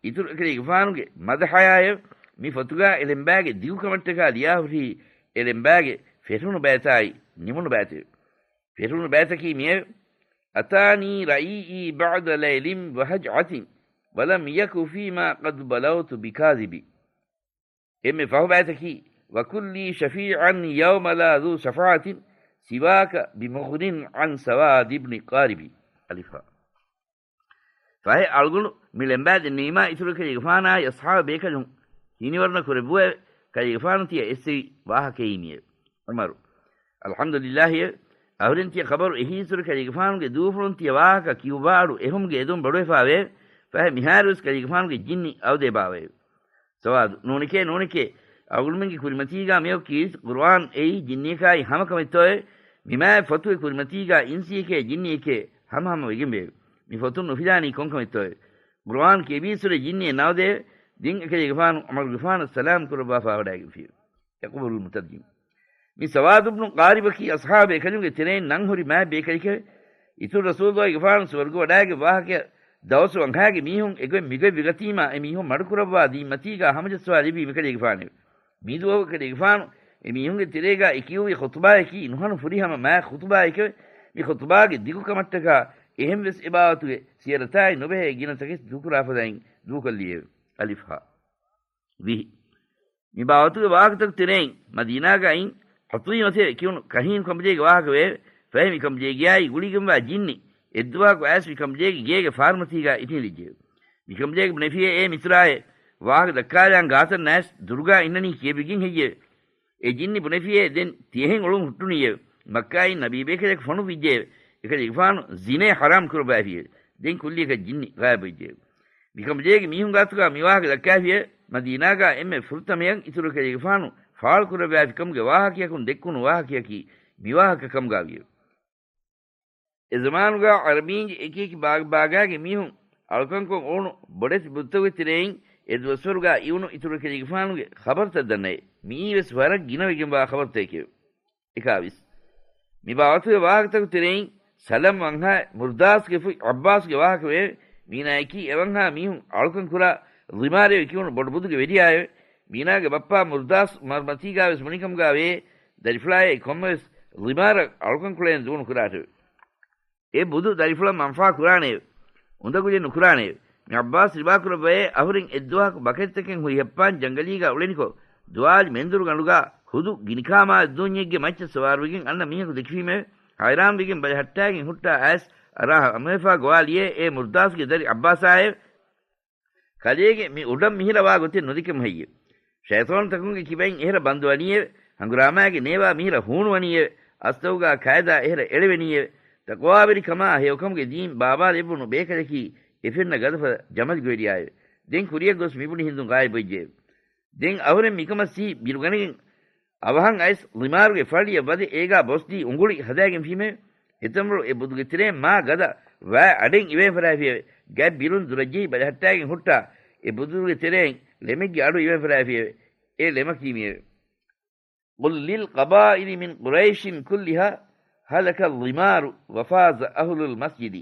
އިތުރު އެކަލޭގެފާނުގެ މަދަޙަޔާއެވެ. މި ފޮތުގާ އެ ޅެންބައިގެ ދިގުކަމަށްޓަކާ ލިޔާ ހުރީ އެ ޅެންބައިގެ ފެށުނު ބައިތާއި ނިމުނު ބައިތެވެ. ފެށުނު ބައިތަކީ މިއެވެ. أتاني ريعي بعد ليل وهجعة ولم يك فيما قد بلوت بكاذب. އެންމެ ފަހު ބައިތަކީ، وكن لي شفيعا يوم لا ذو شفاعة سواك بمغن عن سواد بن قارب. އަލިފާ. ފަހެ އަޅުގަނޑު މި ޅެންބައި ދެންނެވީމާ އިތުރު ކަލޭގެފާނާއި އަޞްޙާބު ބޭކަލުން ހިނިވަރުނަ ކުރެއްވުއެވެ. ކަލޭގެފާނު ތިޔަ އެއްސެވި ވާހަކައީ މިއެވެ. ޢުމަރު، އަލްޙަމްދުލިއްލާހިއެވެ. އަހުރެން ތިޔަ ޚަބަރު އެހީއިސުރެ ކަލޭގެފާނުގެ ދޫފުޅުން ތިޔަ ވާހަކަ ކިޔުއްވާއަޑު އެހުމްގެ އެދުން ބޮޑުވެފާވެއެވެ. ފަހެ މިހާރުވެސް ކަލޭގެފާނުގެ ޖިންނި އައުދޭބާވައެވެ. ސަވާދު، ނޫނެކޭ، ނޫނެކޭ. އަޅުގަނޑުމެންގެ ކުރިމަތީގާ މިއޮތް ކީރިތި ޤުރުއާން އެއީ ޖިންނިއެކާއި ހަމަކަމެއްތޯއެވެ؟ މިމާތް ފޮތުގެ ކުރިމަތީގާ އިންސީއެކޭ ޖިންނިއެކޭ ހަމަހަމަ ވެގެންވެއެވެ. މި ފޮތުން ނުފިލާނީ ކޮންކަމެއްތޯއެވެ؟ ޤުރުއާން ކިޔެވީއިސުރެ ޖިންނިއެއް ނާދެއެވެ. ދެން އެކަލޭގެފާނު ޢުމަރުގެފާނަށް ސަލާމް ކުރައްވާފާ ވަޑައިގެންފިއެވެ. ޔަޤޫލުލް މުތަރްޖިމް. މި ސަވާދު ބުނު ޤާރިބަކީ އަޞްޙާބު ބޭކަލުންގެ ތެރެއިން ނަން ހުރި މާތް ބޭކަލެކެވެ. އިތުރު ރަސޫލުއްލާހިގެފާނު ސުވަރުގެވަޑާއިގެން ވާހަކަ ދައުސު ވަންހާގެ މީހުން އެގޮތް މިގޮތް ވިގަތީމާ އެ މީހުން މަޑުކުރައްވާ ދީންމަތީގާ ހަމަޖައްސަވާލެއްވީ މިކަލޭގެފާނެވެ. މިދުވަހު ކަލޭގެފާނު އެ މީހުންގެ ތެރޭގާ އެ ކިޔުއްވި ޚުޠުބާއަކީ ނުހަނު ފުރިހަމަ މާތް ޚުޠުބާއެކެވެ. މި ޚުޠުބާގެ ދިގުކަމަށްޓަކާ އެހެންވެސް އެބާވަތުގެ ސިޔަރަތާއި ނުބެހޭ ގިނަ ތަކެތި ދޫކުރާ ފަދައިން ދޫކޮށްލިއެވެ. އަލިފް ހާ. ވިހި. މި ބާވަތުގެ ވާހަކަތަކުގެ ތެރެއިން މަދީނާގައި ޙަތީމަތޭ ކިޔުނު ކަހީނު ކަނބުލޭގެ ވާހަކަ ވެއެވެ. ފަހެ މި ކަނބުލޭގެއާއި ގުޅިގެންވާ ޖިންނި އެއްދުވަހަކު އައިސް މި ކަނބުލޭގެ ގޭގެ ފާރުމަތީގާ އިށީނދެއްޖެއެވެ. މި ކަނބުލޭގެ ބުނެފިއޭ އޭ މިތުރާއޭ، ވާހަކަ ދައްކާލާން ގާތަށް ނައިސް ދުރުގާ އިންނަނީ ކިޔެވިގެން ހެއްޔެވެ؟ އެ ޖިންނި ބުނެފިއޭ ދެން ތިޔަހެން އުޅުން ހުއްޓުނީއެވެ. މައްކާއިން ނަބީބޭކަލެކު ފޮނުއްވިއްޖެއެވެ. އެކަލޭގެފާނު ޒިނޭ ޙަރާމް ކުރައްވައިފިއެވެ. ދެން ކުއްލިއަކަށް ޖިންނި ޣާއިބުވެއްޖެއެވެ. މިކަނބުލޭގެ މީހުން ގާތުގާ މި ވާހަކަ ދައްކާފިއެވެ. މަދީނާގާ އެންމެ ފުރަތަމަޔަށް އިތުރު ކަލޭގެފާނު ފާޅުކުރައްވާފިކަމުގެ ވާހަކަޔަކުން ދެއްކުނު ވާހަކަޔަކީ މި ވާހަކަ ކަމުގާވިއެވެ. އެ ޒަމާނުގާ ޢަރަބީންގެ އެކިއެކި ބާގް ބާގާގެ މީހުން އަޅުކަންކޮށް އުޅުނު ބޮޑެތި ބުދުތަކުގެ ތެރެއިން އެ ދުވަސްވަރުގާ އިވުނު އިތުރު ކަލޭގެފާނުގެ ޚަބަރުތައް ދަންނައޭ. މިއީ ވެސް ވަރަށް ގިނަވެގެންވާ ޚަބަރުތަކެކެވެ. އެކާވީސް. މި ބާވަތުގެ ވާހަކަތަކުގެ ތެރެއިން ސަލަމް ވަންހާ މުރްދާސްގެ ފުތް ޢައްބާސްގެ ވާހަކަ ވެއެވެ. މީނާއަކީ އެވަންހާ މީހުން އަޅުކަން ކުރާ ޟިމާރޭ ކިޔުނު ބޮޑު ބުދުގެ ވެރިޔާއެވެ. މީނާގެ ބައްޕާ މުރްދާސް މަރުމަތީގާވެސް ބުނިކަމުގާ ވެއޭ، ދަރިފުޅާއޭ ކޮންމެވެސް ޟިމާރަށް އަޅުކަން ކުޅޭން ދޫނު ކުރާށެވެ. އެ ބުދު ދަރިފުޅަށް މަންފާ ކުރާނެއެވެ. އުނދަގުލެއް ނުކުރާނެއެވެ. މި ޢައްބާސް ރިވާކުރައްވައޭ، އަހުރެން އެއްދުވަހަކު ބަކެތިތަކެއް ހުއިހައްޕާން ޖަންގަލީގާ އުޅެނިކޮށް، ދުވާލި މެންދުރުގަނޑުގާ ހުދު ގިނިކާމާ ދޫންޏެއްގެ މައްޗަށް ސަވާރުވެގެން އަންނަ މީހަކު ދެކިފީމެވެ. ހައިރާންވެގެން ބަލިހައްޓާގެން ހުއްޓާ އައިސް އަރާ ހަމަވެފާ ގޮވާލިއޭ އޭ މުރްދާސްގެ ދަރި ޢައްބާސާއެވެ. ކަލޭގެ މި އުޑަށް މިހިރަ ވާ ގޮތެއް ނުދެކެމު ހެއްޔެވެ؟ ޝައިޠާނުތަކުންގެ ކިބައިން އެހެރަ ބަންދުވަނީއެވެ. ހަނގުރާމާގެ ނޭވާ މިހިރަ ހޫނުވަނީއެވެ. އަސްތައުގާ ކައިދާ އެހެރަ އެޅެވެނީއެވެ. ތަޤްވާވެރިކަމާ ހެޔޮކަމުގެ ދީން ބާވާލެއްވުނު ބޭކަލަކީ އެ ފެންނަ ގަދަފަދަ ޖަމަލްގެ ވެރިޔާއެވެ. ދެން ކުރިޔަށް ގޮސް މިބުނި ހިނދުން ޣާއިބުވެއްޖެއެވެ. ދެން އަހުރެން މިކަމަށް ސިހި ބިރުގަނެގެން އަވަހަށް އައިސް ޅިމާރުގެ ފަޅިއަށް ވަދެ އޭގާ ބޮސްދީ އުނގުޅި ހަދާގެންފީމެވެ. އެތަންވަޅު އެ ބުދުގެ ތެރެއިން މާ ގަދަ ވައި އަޑެއް އިވޭން ފަށާފިއެވެ. ގަތް ބިރުން ދުރަށްޖެހި ބަލިހައްޓާގެން ހުއްޓާ އެ ބުދުގެ ތެރެއިން ޅެމެއްގެ އަޑު އިވޭން ފަށާފިއެވެ. އެ ޅެމަކީ މިއެވެ. قل للقبائل من قريش كلها هلك الضمار وفاز أهل المسجد.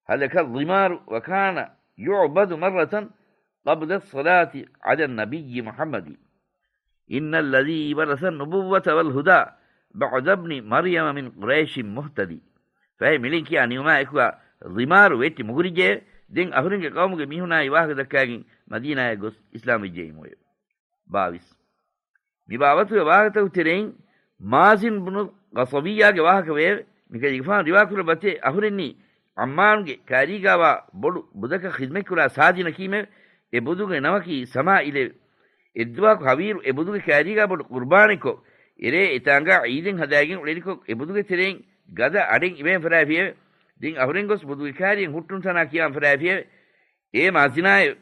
هلك الضمار وكان يعبد مرة قبل الصلاة على النبي محمد. إن الذي ورث النبوة والهدى بعد ابن مريم من قريش مهتدي. ފަހެ މިޅެން ކިޔާ ނިމުމާ އެކުގާ ޟިމާރު ވެއްޓި މުގުރިއްޖެއެވެ. ދެން އަހުރެންގެ ޤައުމުގެ މީހުނާއި ވާހަކަ ދައްކާގެން މަދީނާއަށް ގޮސް އިސްލާމް ވެއްޖެއީމުއެވެ. ބާވީސް. މި ބާވަތުގެ ވާހަކަތަކުގެ ތެރެއިން މާޒިން ބުނު ޤަޞަވިއްޔާގެ ވާހަކަ ވެއެވެ. މިކަލޭގެފާނު ރިވާކުރައްވަތޭ، އަހުރެންނީ ޢައްމާނުގެ ކައިރީގާވާ ބޮޑު ބުދަކަށް ޚިދްމަތްކުރާ ސާޖިނަކީމެވެ. އެ ބުދުގެ ނަމަކީ ސަމާއިލެވެ. އެއްދުވަހަކު ހަވީރު އެ ބުދުގެ ކައިރީގާ ބޮޑު ޤުރުބާނެއްކޮށް، އެރޭ އެތާނގާ ޢީދެއް ހަދާގެން އުޅެނިކޮށް، އެ ބުދުގެ ތެރެއިން ގަދަ އަޑެއް އިވޭން ފަށާފިއެވެ. ދެން އަހުރެން ގޮސް ބުދުގެ ކާރިއަށް ހުއްޓުން ތަނާ ކިޔާން ފަރާފިއެވެ. އޭ މާ ޒިނާއެވެ.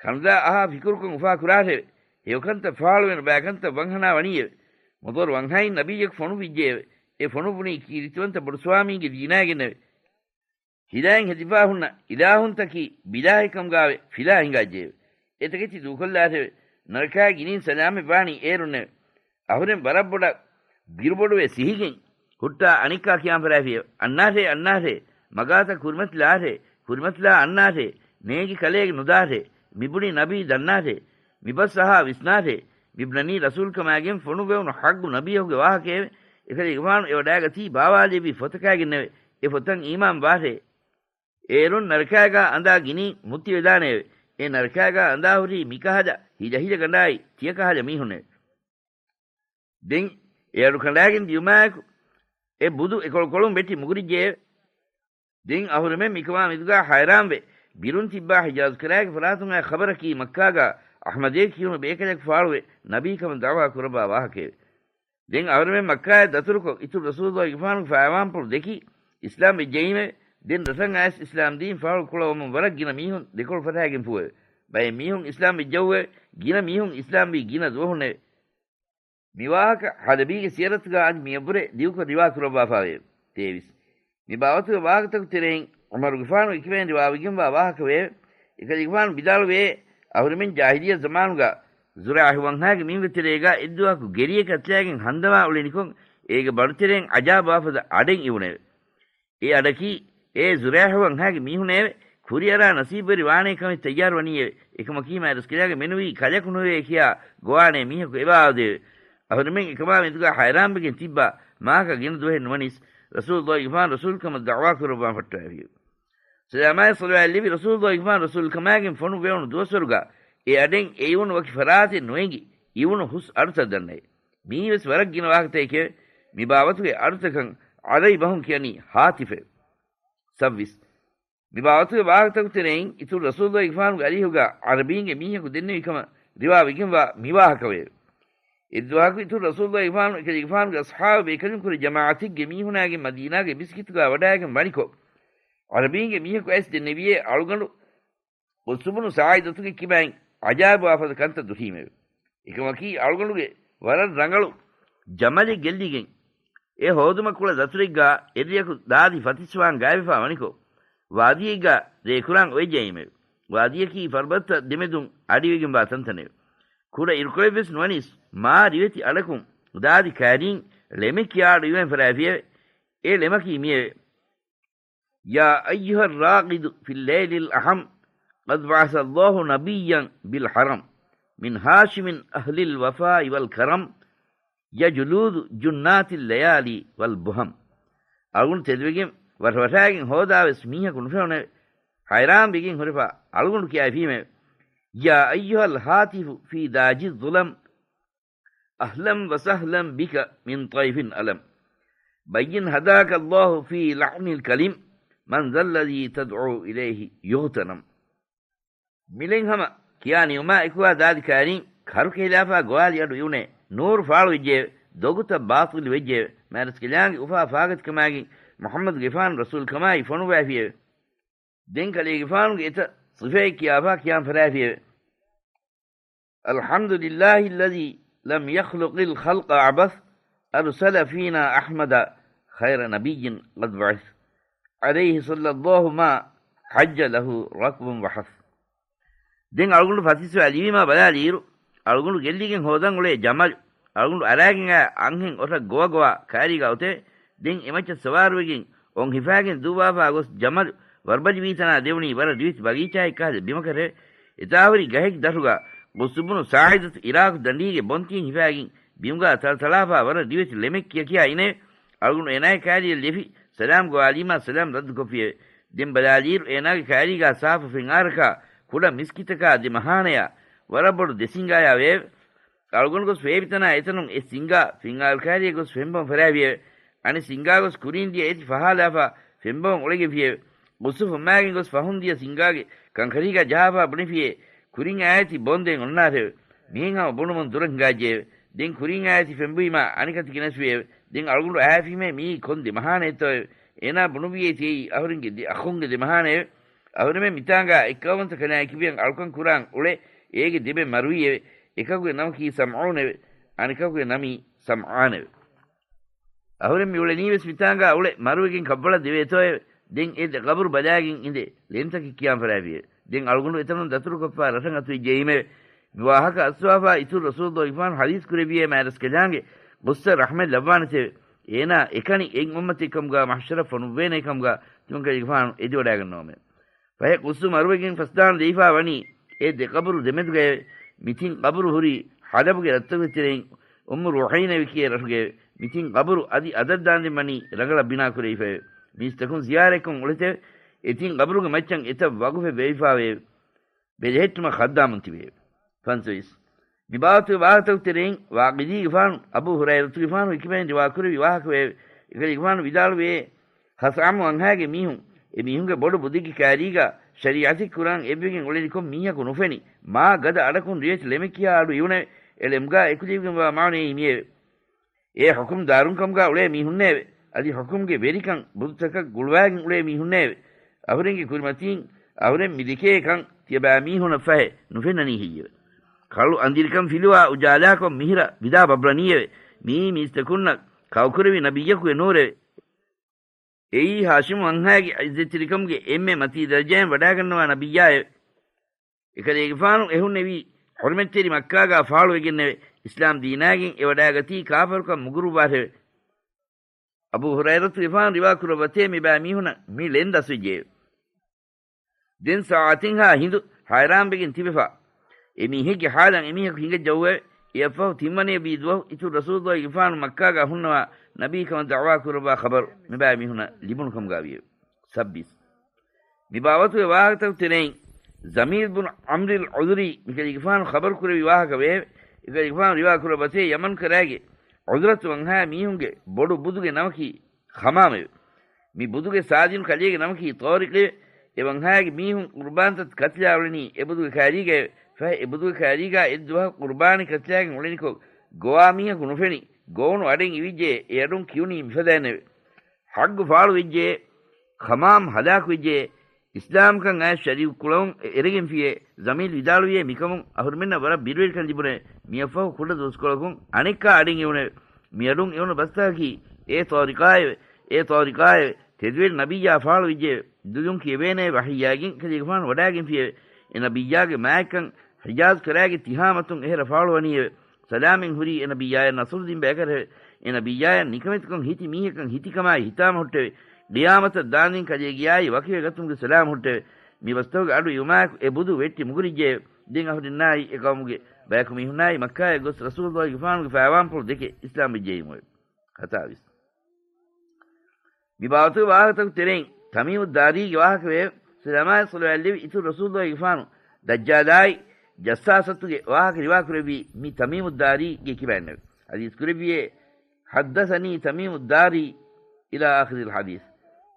ކަނުދާ އަހާ ފިކުރުކޮށް އުފާ ކުރާށެވެ. ހެޔޮކަންތައް ފާޅުވެ ނުބައި ކަންތައް ވަންހަނާ ވަނީއެވެ. މުދޮރު ވަންހައިން ނަބިއްޔަކު ފޮނުއްވިއްޖެއެވެ. އެ ފޮނުއްވުނީ ކީރިތިވަންތަ ބޮޑުސްވާމީގެ ދީނާގެންނެވެ. ހިލައިން ހެދިފާ ހުންނަ އިލާހުންތަކީ ބިލާހެއްކަމުގާވެ ފިލާ ހިނގާއްޖެއެވެ. އެތަކެތި ދޫކޮށްލާށެވެ. ނަރަކާގެ ގިނީން ސަލާމަތް ވާނީ އޭރުންނެވެ. އަހުރެން ވަރަށް ބޮޑަށް ބިރުބޮޑުވެ ސިހިގެން ހުއްޓާ އަނެއްކާ ކިޔާން ފަރާފިއެވެ. އަންނާށޭ، އަންނާށޭ، މަގާތައް ކުރިމަތިލާށޭ، ކުރިމަތިލާ އަންނާށޭ، ނޭނގި ކަލޭގެ ނުދާށޭ، މިބުނި ނަބީ ދަންނާށޭ، މިބަސް އަހާ ވިސްނާށޭ، މިބުނަނީ ރަސޫލްކަމާގެން ފޮނުއްވެވުނު ޙައްގު ނަބީއަކުގެ ވާހަކައެވެ. އެކަލޭގެފާނު އެވަޑާގަތީ ބާވާލެއްވި ފޮތަކާގެންނެވެ. އެ ފޮތަށް އީމާން ވާށޭ. އޭރުން ނަރަކާގާ އަނދާ ގިނީ މުއްތިވެދާނެއެވެ. އެ ނަރަކާގާ އަނދާ ހުރީ މިކަހަލަ ހިލަ ހިލަ ގަނޑާއި ތިޔަކަހަލަ މީހުންނެވެ. ދެން އެ އަޑު ކަނޑާގެން ދިޔުމާއެކު، އެ ބުދު އެކޮޅުކޮޅުން ވެއްޓި މުގުރިއްޖެއެވެ. ދެން އަހުރެމެން މިކަމާ މެދުގާ ހައިރާންވެ، ބިރުން ތިއްބާ ހިޖާޒުކަރާގެ ފަރާތުން އައި ޚަބަރަކީ މައްކާގާ އަޙްމަދޭ ކިޔުނު ބޭކަލަކު ފާޅުވެ، ނަބީކަމަށް ދަޢުވާ ކުރައްވާ ވާހަކައެވެ. ދެން އަހުރެމެން މައްކާއަށް ދަތުރުކޮށް، އިތުރު ރަސޫލުއްލާހިގެފާނުގެ ފައިވާންޕުޅު ދެކި، އިސްލާމް ވެއްޖައީމެވެ. ދެން ރަށަށް އައިސް އިސްލާމް ދީން ފާޅު ކުޅަވަމުން ވަރަށް ގިނަ މީހުން ދެކޮޅު ފަށާގެންފޫއެވެ. ބައެއް މީހުން އިސްލާމް ވެއްޖައޫއެވެ. ގިނަ މީހުން އިސްލާމްވީ ގިނަ ދުވަހުންނެވެ. މި ވާހަކަ ޙަލަބީގެ ސިޔަރަތުގާ އަދި މިއަށްވުރެ ލިޔުކޮށް ރިވާ ކުރައްވާފައިވެއެވެ. ތޭވީސް. މި ބާވަތުގެ ވާހަކަތަކުގެ ތެރެއިން ޢުމަރުގެފާނު އެކިވެއިން ރިވާވެގެންވާ ވާހަކަ ވެއެވެ. އެކަލޭގެފާނު ވިދާޅުވެއެވެ. އަހުރެމެން ޖާހިލިއްޔަ ޒަމާނުގާ ޒުރާއިހު ވަންހާގެ މީހުންގެ ތެރޭގާ އެއްދުވަހަކު ގެރިއެއް އަތުލައިގެން ހަނދަމާ އުޅެނިކޮށް، އޭގެ ބަނޑުތެރެއިން އަޖާބު ވާފަދަ އަޑެއް އިވުނެވެ. އެ އަޑަކީ، އޭ ޒުރާއިހު ވަންހާގެ މީހުނޭވެ! ކުރިއަރާ ނަސީބުވެރި ވާނޭ ކަމެއް ތައްޔާރުވަނީއެވެ. އެކަމަކީ މާތްރަސްކަލާނގެ މެނުވީ ކަލަކު ނުވޭ ކިޔާ ގޮވާނޭ މީހަކު އެބައާދެއެވެ. އަހުރެމެން އެކަމާ މެދުގާ ހައިރާންވެގެން ތިއްބާ، މާކަ ގިނަ ދުވަހެއް ނުވަނީސް، ރަސޫލުއްލާހިގެފާނު ރަސޫލުކަމަށް ދަޢުވާ ކުރައްވާން ފައްޓަވައިފިއެވެ. ސަލާމާއި ޞަލަވާތް ލެއްވި ރަސޫލުއްލާހިގެފާނު ރަސޫލުކަމާގެން ފޮނުއްވެވުނު ދުވަސްވަރުގާ އެ އަޑެއް އެއިވުނު ވަކި ފަރާތެއް ނުއެނގި، އިވުނު ހުސް އަޑުތައް ދަންނައެވެ. މިއީވެސް ވަރަށް ގިނަ ވާހަކަތަކެކެވެ. މި ބާވަތުގެ އަޑުތަކަށް ޢަރަބި ބަހުން ކިޔަނީ ހާތިފެވެ. ސައްވީސް. މި ބާވަތުގެ ވާހަކަތަކުގެ ތެރެއިން އިތުރު ރަސޫލުއްލާހިގެފާނުގެ އަރިހުގާ ޢަރަބީންގެ މީހަކު ދެންނެވި ކަމަށް ރިވާވެގެންވާ މި ވާހަކަ ވެއެވެ. އެއްދުވަހަކު އިތުރު ރަސޫލުއްލާހިގެފާނު އެކަލޭގެފާނުގެ އަޞްޙާބު ބޭކަލުންކުރެ ޖަމާޢަތެއްގެ މީހުނާގެން މަދީނާގެ މިސްކިތުގާ ވަޑައިގެން ވަނިކޮށް، ޢަރަބީންގެ މީހަކު އައިސް ދެންނެވިއޭ އަޅުގަނޑު ޤުއްސު ބުނު ސާޢިދަތުގެ ކިބައިން އަޖާއިބުވާފަދަ ކަންތައް ދުށީމެވެ. އެކަމަކީ އަޅުގަނޑުގެ ވަރަށް ރަނގަޅު ޖަމަލެއް ގެއްލިގެން، އެ ހޯދުމަށް ކުޅަ ދަތުރެއްގާ އެއްރެއަކު ދާދި ފަތިސްވާން ގާތްވެފާ ވަނިކޮށް، ވާދީއެއްގާ ރޭކުރާން އޮވެއްޖައީމެވެ. ވާދީއަކީ ފަރުބަދަތައް ދެމެދުން އަޑިވެގެންވާ ތަންތަނެވެ. ކުޑަ އިރުކޮޅެއްވެސް ނުވަނީސް، މާ ރިވެތި އަޑަކުން ދާދި ކައިރީން ޅެމެއް ކިޔާ އަޑު އިވެން ފަރާފިއެވެ. އެ ޅެމަކީ މިއެވެ. يا أيها الراقد في الليل الأحم، قد بعث الله نبيا بالحرم، من هاشم أهل الوفاء والكرم، يجلوذ جنات الليالي والبهم. އަޅުގަނޑު ތެދުވެގެން ވަށަވަށާގެން ހޯދާވެސް މީހަކު ނުފެނުނެވެ. ހައިރާން ވެގެން ހުރެފާ އަޅުގަނޑު ކިޔައިފީމެވެ. يا أيها الهاتف في داج الظلم، أهلا وسهلا بك من طيف ألم، بين هداك الله في لحن الكلم، من ذا الذي تدعو إليه يغتنم. މިޅެން ހަމަ ކިޔާ ނިވުމާ އެކުވާ ދާދި ކައިރީން ކަރުކެހިލާފާ ގޮވާލި އަޑު އިވުނޭ ނޫރު ފާޅުވެއްޖެއެވެ. ދޮގުތައް ބާޠިލު ވެއްޖެއެވެ. މާތްރަސްކަލާނގެ އުފާ ފާގަތިކަމާގެން މުޙައްމަދުގެފާނު ރަސޫލުކަމާއި ފޮނުއްވައިފިއެވެ. ދެން ކަލޭގެފާނުގެ އެތައް ސިފައެއް ކިޔާފާ ކިޔާން ފަރާފިއެވެ. الحمد لله الذي لم يخلق الخلق عبث، أرسل فينا أحمد خير نبي قد بعث، عليه صلى الله ما حج له ركب وحث. ދެން އަޅުގަނޑު ފަތިސްވާ ލިބީމާ ބަލާލިއިރު، އަޅުގަނޑު ގެއްލިގެން ހޯދަން އުޅޭ ޖަމަލު، އަޅުގަނޑު އަރާގެން އައި އަންހެން އޮށަށް ގޮވަގޮވާ ކައިރީގާ އޮތެވެ. ދެން އެމައްޗަށް ސަވާރުވެގެން އޮން ހިފާގެން ދޫވާފާ ގޮސް ޖަމަލު ވަރުބަލިވީތަނާ ދެވުނީ ވަރަށް ރިވެތި ބަގީޗާއެއްކަހަލަ ބިމަކަށެވެ. އެތާހުރި ގަހެއްގެ ދަށުގާ ޤުއްސު ބުނު ސާޢިދަތު އިރާޤު ދަނޑީގެ ބޮންތިން ހިފާގެން ބިމުގާ ތަޅަތަޅާފާ ވަރަށް ރިވެތި ޅެމެއް ކިޔަކިޔާ އިނެވެ. އަޅުގަނޑު އޭނާގެ ކައިރިއަށް ލެފި ސަލާމް ގޮވާލީމާ ސަލާމް ރައްދުކޮށްފިއެވެ. ދެން ބަލާލިއިރު އޭނާގެ ކައިރީގާ ސާފު ފެންއާރަކާ ކުޑަ މިސްކިތަކާ ދެ މަހާނަޔާ ވަރަށް ބޮޑު ދެ ސިނގާޔާ ވެއެވެ. އަޅުގަނޑު ގޮސް ފޭބިތަނާ އެތަނުން އެއް ސިނގާ ފެންއާރު ކައިރިއަށް ގޮސް ފެންބޮން ފަރާފިއެވެ. އަނެއް ސިނގާ ގޮސް ކުރީން ދިޔަ އޭތި ފަހާލާފާ ފެންބޮން އުޅެގެންފިއެވެ. ގުއްސު ފުއްމާގެން ގޮސް ފަހުން ދިޔަ ސިނގާގެ ކަންކަރީގާ ޖަހާފާ ބުނެފިއޭ، ކުރިން އާއެތި ބޮން ދޭން އޮންނާށެވެ. މިހެން ހަމަ ބުނުމުން ދުރަށް ހިނގާއްޖެއެވެ. ދެން ކުރިން އާއެތި ފެންބުއިމާ އަނެކަތި ގެނެސްފިއެވެ. ދެން އަޅުގަނޑު އަހައިފީމޭ މިއީ ކޮން ދެ މަހާނައެއްތޯއެވެ. އޭނާ ބުނުއްވިއޭ ތިޔައީ އަހުރެންގެ ދެ އަޚުންގެ ދެ މަހާނައެވެ. އަހުރެމެން މިތާނގާ އެއްކައުވަންތަ ކަލާނގެ ކިބައިން އަޅުކަން ކުރާން އުޅެ އޭގެ ދެބެ މަރުވީއެވެ. އެކަކުގެ ނަމަކީ ސަމްޢޫނެވެ. އަނެކަކުގެ ނަމީ ސަމްޢާނެވެ. އަހުރެން މި އުޅެނީވެސް މިތާނގާ އުޅެ މަރުވެގެން ކަށްވަޅަށް ދެވޭތޯއެވެ. ދެން އެ ދެ ޤަބުރު ބަލާގެން އިނދެ ޅެންތަކެއް ކިޔާން ފަށާފިއެވެ. ދެން އަޅުގަނޑު އެތަނުން ދަތުރުކޮށްފާ ރަށަށް އަތުވެއްޖައީމެވެ. މި ވާހަކަ އައްސަވާފާ އިތުރު ރަސޫލުއްލާހިގެފާނު ޙަދީޘް ކުރެއްވިއޭ މާތްރަސްކަލާނގެ ޣުއްސަ ރަޙްމަތް ލައްވާނެތެވެ. އޭނާ އެކަނި އެއް އުއްމަތެއް ކަމުގާ މަޙްޝަރަށް ފޮނުއްވޭނޭ ކަމުގާ ތިމަންކަލޭގެފާނު އެދިވަޑާގަންނަވަމެވެ. ފަހެ ޤުއްސު މަރުވެގެން ފަސްދާން ދެވިފާ ވަނީ އެ ދެ ޤަބުރު ދެމެދުގައެވެ. މި ތިން ޤަބުރު ހުރީ ޙަލަބުގެ ރަށްތަކުގެ ތެރެއިން އުއްމު ރުހައިނައެވެ ކިޔޭ ރަށުގައެވެ. މި ތިން ޤަބުރު އަދި އަދަށް ދާންދެން ވަނީ ރަނގަޅަށް ބިނާ ކުރެވިފައެވެ. މީސްތަކުން ޒިޔާރަތްކޮށް އުޅެތެވެ. އެ ތިން ޤަބުރުގެ މައްޗަށް އެތައް ވަޤުފެއް ވެވިފާވެއެވެ. ބެލެހެއްޓުމަށް ޚައްދާމުން ތިބެއެވެ. ފަންސަވީސް. މި ބާވަތުގެ ވާހަކަތަކުގެ ތެރެއިން ވާޤިދީގެފާނު އަބޫ ހުރައިރަތުގެފާނުގެ ކިބައިން ރިވާކުރެއްވި ވާހަކަވެއެވެ. އެކަލޭގެފާނު ވިދާޅުވިއޭ، ޚަސްޢަމު ވަންހާގެ މީހުން އެ މީހުންގެ ބޮޑު ބުދެއްގެ ކާރީގާ ޝަރީޢަތެއް ކުރާން އެއްވެގެން އުޅެނިކޮށް މީހަކު ނުފެނި، މާ ގަދަ އަޑަކުން ރިވެތި ޅެމެއް ކިޔާ އަޑު އިވުނެވެ. އެ ޅެމުގާ އެކުލެވިގެންވާ މާނައީ މިއެވެ. އެ ޙުކުމް ދާރުން ކަމުގާ އުޅޭ މީހުންނޭވެ. އަދި ޙުކުމްގެ ވެރިކަން ބުދުތަކަށް ގުޅުވާގެން އުޅޭ މީހުންނޭވެ. އަހުރެންގެ ކުރިމަތީން އަހުރެން މި ދެކޭ ކަން ތިޔަބައިމީހުނަށް ފަހެ ނުފެންނަނީ ހެއްޔެވެ؟ ކަޅު އަނދިރިކަން ފިލުވާ އުޖާލާކޮށް މިހިރަ ވިދާ ބަބްލަނީއެވެ. މިއީ މީސްތަކުންނަށް ކައުކުރެވި ނަބިއްޔަކުގެ ނޫރެވެ. އެއީ ހާޝިމް ވަންހާގެ ޢިއްޒަތްތެރިކަމުގެ އެންމެ މަތީ ދަރަޖައިން ވަޑާގަންނަވާ ނަބިއްޔާއެވެ. އެކަލޭގެފާނު އެހުންނެވީ ޙުރުމަތްތެރި މައްކާގާ ފާޅުވެގެންނެވެ. އިސްލާމް ދީނާގެން އެވަޑާގަތީ ކާފަރުކަން މުގުރުއްވާށެވެ. އަބޫ ހުރައިރަތުގެފާނު ރިވާކުރައްވަތޭ މިބައިމީހުނަށް މި ޅެން ދަސްވެއްޖެއެވެ. ދެން ސާޢަތެއްހާ ހިނދު ހައިރާންވެގެން ތިބެފާ. އެ މީހެއްގެ ޙާލަށް އެމީހަކު ހިނގައްޖައުވެވެ. އެއަށްފަހު ތިންވަނަޔަށްވީ ދުވަހު އިތުރު ރަސޫލުއްލާހިގެފާނު މައްކާގާ ހުންނަވާ ނަބީކަމަށް ދަޢުވާ ކުރައްވާ ޚަބަރު މިބައިމީހުނަށް ލިބުނު ކަމުގާ ވިއެވެ. ސައްބީސް. މި ބާވަތުގެ ވާހަކަތަކުގެ ތެރެއިން ޒަމީލް ބުނު ޢަމްރިލް ޢުޛުރީ މިކަލޭގެފާނު ޚަބަރު ކުރެއްވި ވާހަކަ ވެއެވެ. އެކަލޭގެފާނު ރިވާ ކުރައްވަތޭ ޔަމަން ކަރައިގެ ޢުޛުރަތު ވަންހާ މީހުންގެ ބޮޑު ބުދުގެ ނަމަކީ ޚަމާމެވެ. މި ބުދުގެ ސާދިނު ކަލޭގެ ނަމަކީ ޠާރިޤެވެ. އެ ވަންހާގެ މީހުން ޤުރުބާންތައް ކަތިލާ އުޅެނީ އެ ބުދުގެ ކާރީގައެވެ. ފަހެ އެ ބުދުގެ ކާރީގާ އެއްދުވަހަކު ޤުރުބާނެއް ކަތިލާގެން އުޅެނިކޮށް ގޮވާ މީހަކު ނުފެނި، ގޮވުނު އަޑެއް އިވިއްޖެ އެ އަޑުން ކިޔުނީ މިފަދައިންނެވެ. ޙައްޤު ފާޅުވެއްޖެ، ޚަމާމް ހަލާކުވެއްޖެ، އިސްލާމްކަން އައިސް ޝަރީކު ކުޅައުން އެ އެރެގެންފިއޭ. ޒަމީލް ވިދާޅުވިއޭ މިކަމުން އަހުރުމެންނަށް ވަރަށް ބިރުވެރިކަން ލިބުނެވެ. މިއަށްފަހު ކުޑަ ދުވަސްކޮޅަކުން އަނެއްކާ އަޑެއް އިވުނެވެ. މިއަޑުން އިވުނު ބަސްތަކަކީ އޭ ޠާރިޤާއެވެ. އޭ ޠާރިޤާއެވެ. ތެދުވެރި ނަބިއްޔާ ފާޅުވެއްޖެއެވެ. ދުލުން ކިޔެވޭނެ ވަޙީއާގެން ކަލޭގެފާނު ވަޑާގެންފިއެވެ. އެ ނަބިއްޔާގެ މާތްކަން ޙިޖާޒް ކަރާގެ ތިހާމަތުން އެހެރަ ފާޅުވަނީއެވެ. ސަލާމެއް ހުރީ އެ ނަބިއްޔާޔަށް ނަޞްރު ދިން ބަޔަކަށެވެ. އެ ނަބިއްޔާޔަށް ނިކަމެތިކޮށް ހިތި މީހަކަށް ހިތިކަމާއި ހިތާމަ ހުއްޓެވެ. ޤިޔާމަތަށް ދާންދެން ކަލޭގެޔާއި ވަކިވެ ގަތުމުގެ ސަލާމް ހުއްޓެވެ. މި ބަސްތަކުގެ އަޑު އިވުމާއެކު އެ ބުދު ވެއްޓި މުގުރިއްޖެއެވެ. ދެން އަހުރެންނާއި އެ ޤައުމުގެ ބަޔަކު މީހުންނާއި މައްކާޔަށް ގޮސް ރަސޫލުއްލާހިގެފާނުގެ ފައިވާންޕުޅު ދެކެ އިސްލާމް ވެއްޖެއީމުއެވެ. ހަތާވީސް. މި ބާވަތުގެ ވާހަކަތަކުގެ ތެރެއިން ތަމީމުއްދާރީގެ ވާހަކަވެއެވެ. ސަލާމާއި ޞަލަވާތް ލެއްވި އިތުރު ރަސޫލުއްލާހިގެފާނު ދައްޖާލާއި ޖައްސާސަތުގެ ވާހަކަ ރިވާކުރެއްވީ މި ތަމީމުއްދާރީގެ ކިބައިންނެވެ. ޙަދީޘް ކުރެއްވިއޭ، حدثني تميم الداري إلى آخر الحديث.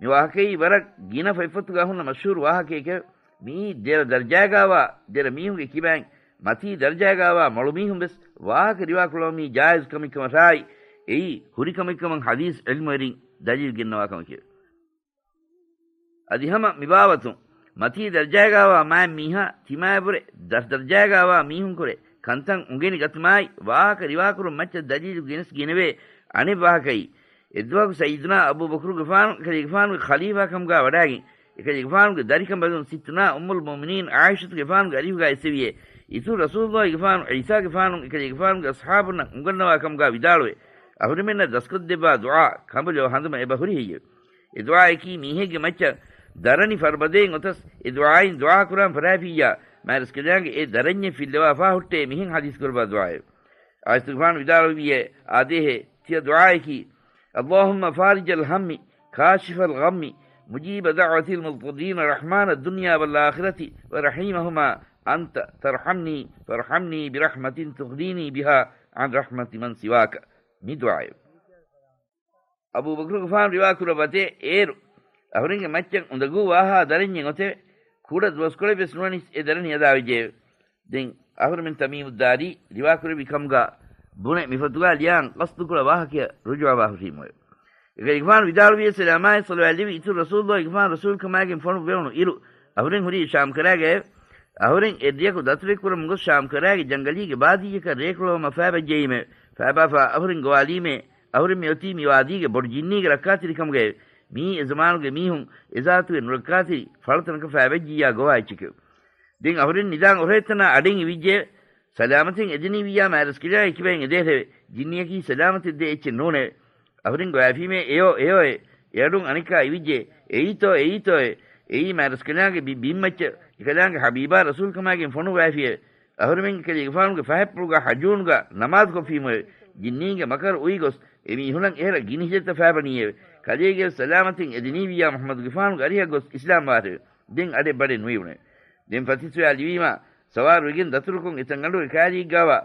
މި ވާހަކައީ ވަރަށް ގިނަ ފޮތްފޮތުގަ ހުންނަ މަޝްހޫރު ވާހަކައެކެވެ. މިއީ ދެރަ ދަރަޖާގާވާ ދެރަ މީހުންގެ ކިބައިން މަތީ ދަރަޖާގާވާ މޮޅު މީހުން ވެސް ވާހަކަ ރިވާކުރައްވަމީ ޖާއިޒް ކަމެއްކަމަށާއި، އެއީ ހުރި ކަމެއްކަމަށް ޙަދީޘް ޢިލްމުވެރިން ދަލީލު ގެންނަވާ ކަމެކެވެ. އަދި ހަމަ މި ބާވަތުން މަތީ ދަރަޖާގާވާ މާތް މީހާ ތިމާޔަށްވުރެ ދަށް ދަރަޖާގާވާ މީހުންކުރެ ކަންތައް އުނގެނި ގަތުމާއި، ވާހަކަ ރިވާކުރުން މައްޗަށް ދަލީލު ގެނެސް ގިނެވޭ. އަނެއް ވާހަކައީ، އެއްދުވަހަކު ސައްޔިދުނާ އަބޫބަކުރުގެފާނު އެކަލޭގެފާނުގެ ޚަލީފާކަމުގާ ވަޑާގެން، އެކަލޭގެފާނުގެ ދަރިކަނބަލުން ސިއްތުނާ އުއްމުލް މުއުމިނީން ޢާއިޝަތުގެފާނުގެ އަރިހުގާ އެއްސެވިއޭ، އިތުރު ރަސޫލުއްލާހިގެފާނު ޢީސާގެފާނު އެކަލޭގެފާނުގެ އަޞްޙާބުންނަށް އުނގަންނަވާ ކަމުގާ ވިދާޅުވެ، އަހުރެމެންނަށް ދަސްކޮށްދެއްވާ ދުޢާ ކަނބުލެވު ހަނދުމަ އެބަ ހުރި ހެއްޔެވެ؟ އެ ދުޢާއަކީ މީހެއްގެ މައްޗަށް ދަރަނި ފަރުބަދައިން އޮތަސް އެ ދުޢާއިން ދުޢާ ކުރާން ފަރާފިއްޔާ މާތްރަސްކަލާނގެ އެ ދަރަންޏެއް ފިއްލަވާފާ ހުއްޓޭ މިހެން ޙަދީޘް ކުރައްވާ ދުޢާއެވެ. ޢާއިޝަތުގެފާނު ވިދާޅުވިއޭ، އާދޭހޭ ތިޔަ ދުޢާއަކީ، اللهم فارج الهم كاشف الغم مجيب دعوة المضطرين رحمن الدنيا والآخرة ورحيمهما أنت ترحمني فارحمني برحمة تغنيني بها عن رحمة من سواك. މި ދުޢާއެވެ. އަބޫބަކުރުގެފާނު ރިވާކުރައްވަތޭ، އޭރު އަހުރެންގެ މައްޗަށް އުނދަގޫ ވާހާ ދަރަންޏެއް އޮތެވެ. ކުޑަ ދުވަސްކޮޅެއް ވެސް ނުވަނީސް އެ ދަރަނި އަދާވެއްޖެއެވެ. ދެން އަހުރެމެން ތަމީމުއްދާރީ ރިވާކުރެއްވި ކަމުގާ ބުނެ މިފޮތުގާ ލިޔާން ޤަޞްދުކުރާ ވާހަކަޔަށް ރުޖޫޢަވާ ހުށީމުއެވެ. އެކަލޭގެފާނު ވިދާޅުވި ސަލާމާއި ޞަލަވާތް ލެއްވި އިތުރު ރަސޫލުއްލާހިގެފާނު ރަސޫލުކަމާގެން ފޮނުއްވެވުނު އިރު، އަހުރެން ހުރީ ޝާމްކަރާގައެވެ. އަހުރެން އެއްރެޔަކު ދަތުރެއް ކުރަމުން ގޮސް ޝާމްކަރާގެ ޖަންގަލީގެ ބާދީއަކަށް ރޭކުޅަވަމަށް ފައިބައްޖައީމެވެ. ފައިބާފާ އަހުރެން ގޮވާލީމޭ، އަހުރެން މިއޮތީ މި ވާދީގެ ބޮޑު ޖިންނީގެ ރައްކާތެރިކަމުގައެވެ. މިއީ އެ ޒަމާނުގެ މީހުން އެޒާތުގެ ނުރައްކާތެރި ފަޅަތަނަކަށް ފައިބައްޖިއްޔާ ގޮވާ އެއްޗެކެވެ. ދެން އަހުރެން ނިދާން އޮށޯތަނާ އަޑެއް އިވިއްޖެއެވެ. ސަލާމަތެއް އެދެނީވިއްޔާ މާތްރަސްކަލާނގެ ކިބައިން އެދޭށެވެ. ޖިންނިއަކީ ސަލާމަތެއް ދޭ އެއްޗެއް ނޫނެވެ. އަހުރެން ގޮވާފީމޭ އެޔޯ އެޔޯއޭ. އެއަޑުން އަނެއްކާ އިވިއްޖެ އެއީތޯ އެއީތޯއޭ. އެއީ މާތްރަސްކަލާނގެ ބި-، ބިންމައްޗަށް އެކަލާނގެ ހަބީބާ ރަސޫލުކަމާގެން ފޮނުއްވާފިއެވެ. އަހުރެމެން އެކަލޭގެފާނުގެ ފަހަތްޕުޅުގާ ހަޖޫނުގާ ނަމާދުކޮށްފީމެވެ. ޖިންނީންގެ މަކަރު އުއިގޮސް އެމީހުންނަށް އެހެރަ ގިނި ހިލަތައް ފައިބަނީއެވެ. ކަލޭގެވެސް ސަލާމަތެއް އެދެނީވިއްޔާ މުޙައްމަދުގެފާނުގެ އަރިހަށް ގޮސް އިސްލާމްވާށެވެ. ދެން އަޑެއް ބަޑެއް ނުއިވުނެވެ. ދެން ފަތިސްވެއާ ލިވީމާ ސަވާރުވެގެން ދަތުރުކޮށް އެތަންގަނޑުގެ ކައިރީގާވާ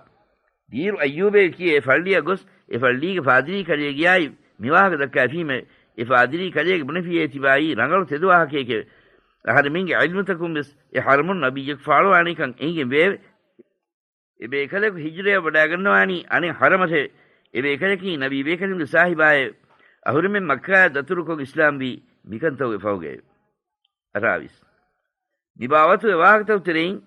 ދީރު އައްޔޫބޭ ކިޔޭ ފައްޅިއަށް ގޮސް، އެ ފައްޅީގެ ފާދިރީ ކަލޭގެއާއި މިވާހަކަ ދައްކާފީމެވެ. އެ ފާދިރީ ކަލޭގެ ބުނެފިއޭ ތިބާއީ ރަނގަޅު ތެދު ވާހަކައެކެވެ. އަހަރެމެންގެ ޢިލްމުތަކުން ވެސް އެ ޙަރަމުން ނަބިއްޔަކު ފާޅުވާނެކަން އެނގިގެން ވެއެވެ. އެ ބޭކަލަކު ހިޖުރަޔަށް ވަޑާގަންނަވާނީ އަނެއް ޙަރަމަށެވެ. އެ ބޭކަލަކީ ނަބީ ބޭކަލުންގެ ސާހިބާއެވެ. އަހުރެމެން މައްކާއަށް ދަތުރުކޮށް އިސްލާމްވީ މިކަންތަކުގެ ފަހުގައެވެ. އަށާވީސް. މި ބާވަތުގެ ވާހަކަތަކު ތެރެއިން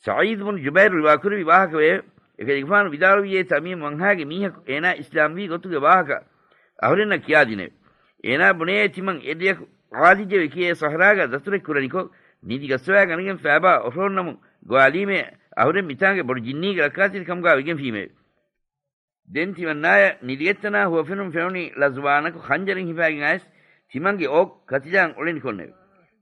ސަޢީދު ބުނު ޖުބައިރު ރިވާކުރެއްވި ވާހަކަވެއެވެ. އެކަލޭގެފާނު ވިދާޅުވިއޭ ތަމީމު ވަންހާގެ މީހަކު އޭނާ އިސްލާމްވީ ގޮތުގެ ވާހަކަ އަހުރެންނަށް ކިޔާދިނެވެ. އޭނާ ބުނެޔޭ ތިމަން އެއްރެޔަކު ޢާލިޖެވެ ކިޔޭ ސަހަރާގަ ދަތުރެއް ކުރަނިކޮށް، ނިދި ގަސްވާގަނެގެން ފައިބާ އޮށޯންނަމުން ގޮވާލީމޭ އަހުރެން މިތާނގެ ބޮޑު ޖިންނީގެ ރައްކާތެރިކަމުގާ ވެގެންފީމެވެ. ދެން ތިމަންނާޔަށް ނިދިގަތްތަނާ ހުވަފެނުން ފެނުނީ ޅަޒުވާނަކު ޚަންޖަރެއް ހިފާގެން އައިސް ތިމަންގެ އޯ ކަތިލާން އުޅެނިކޮށްނެވެ.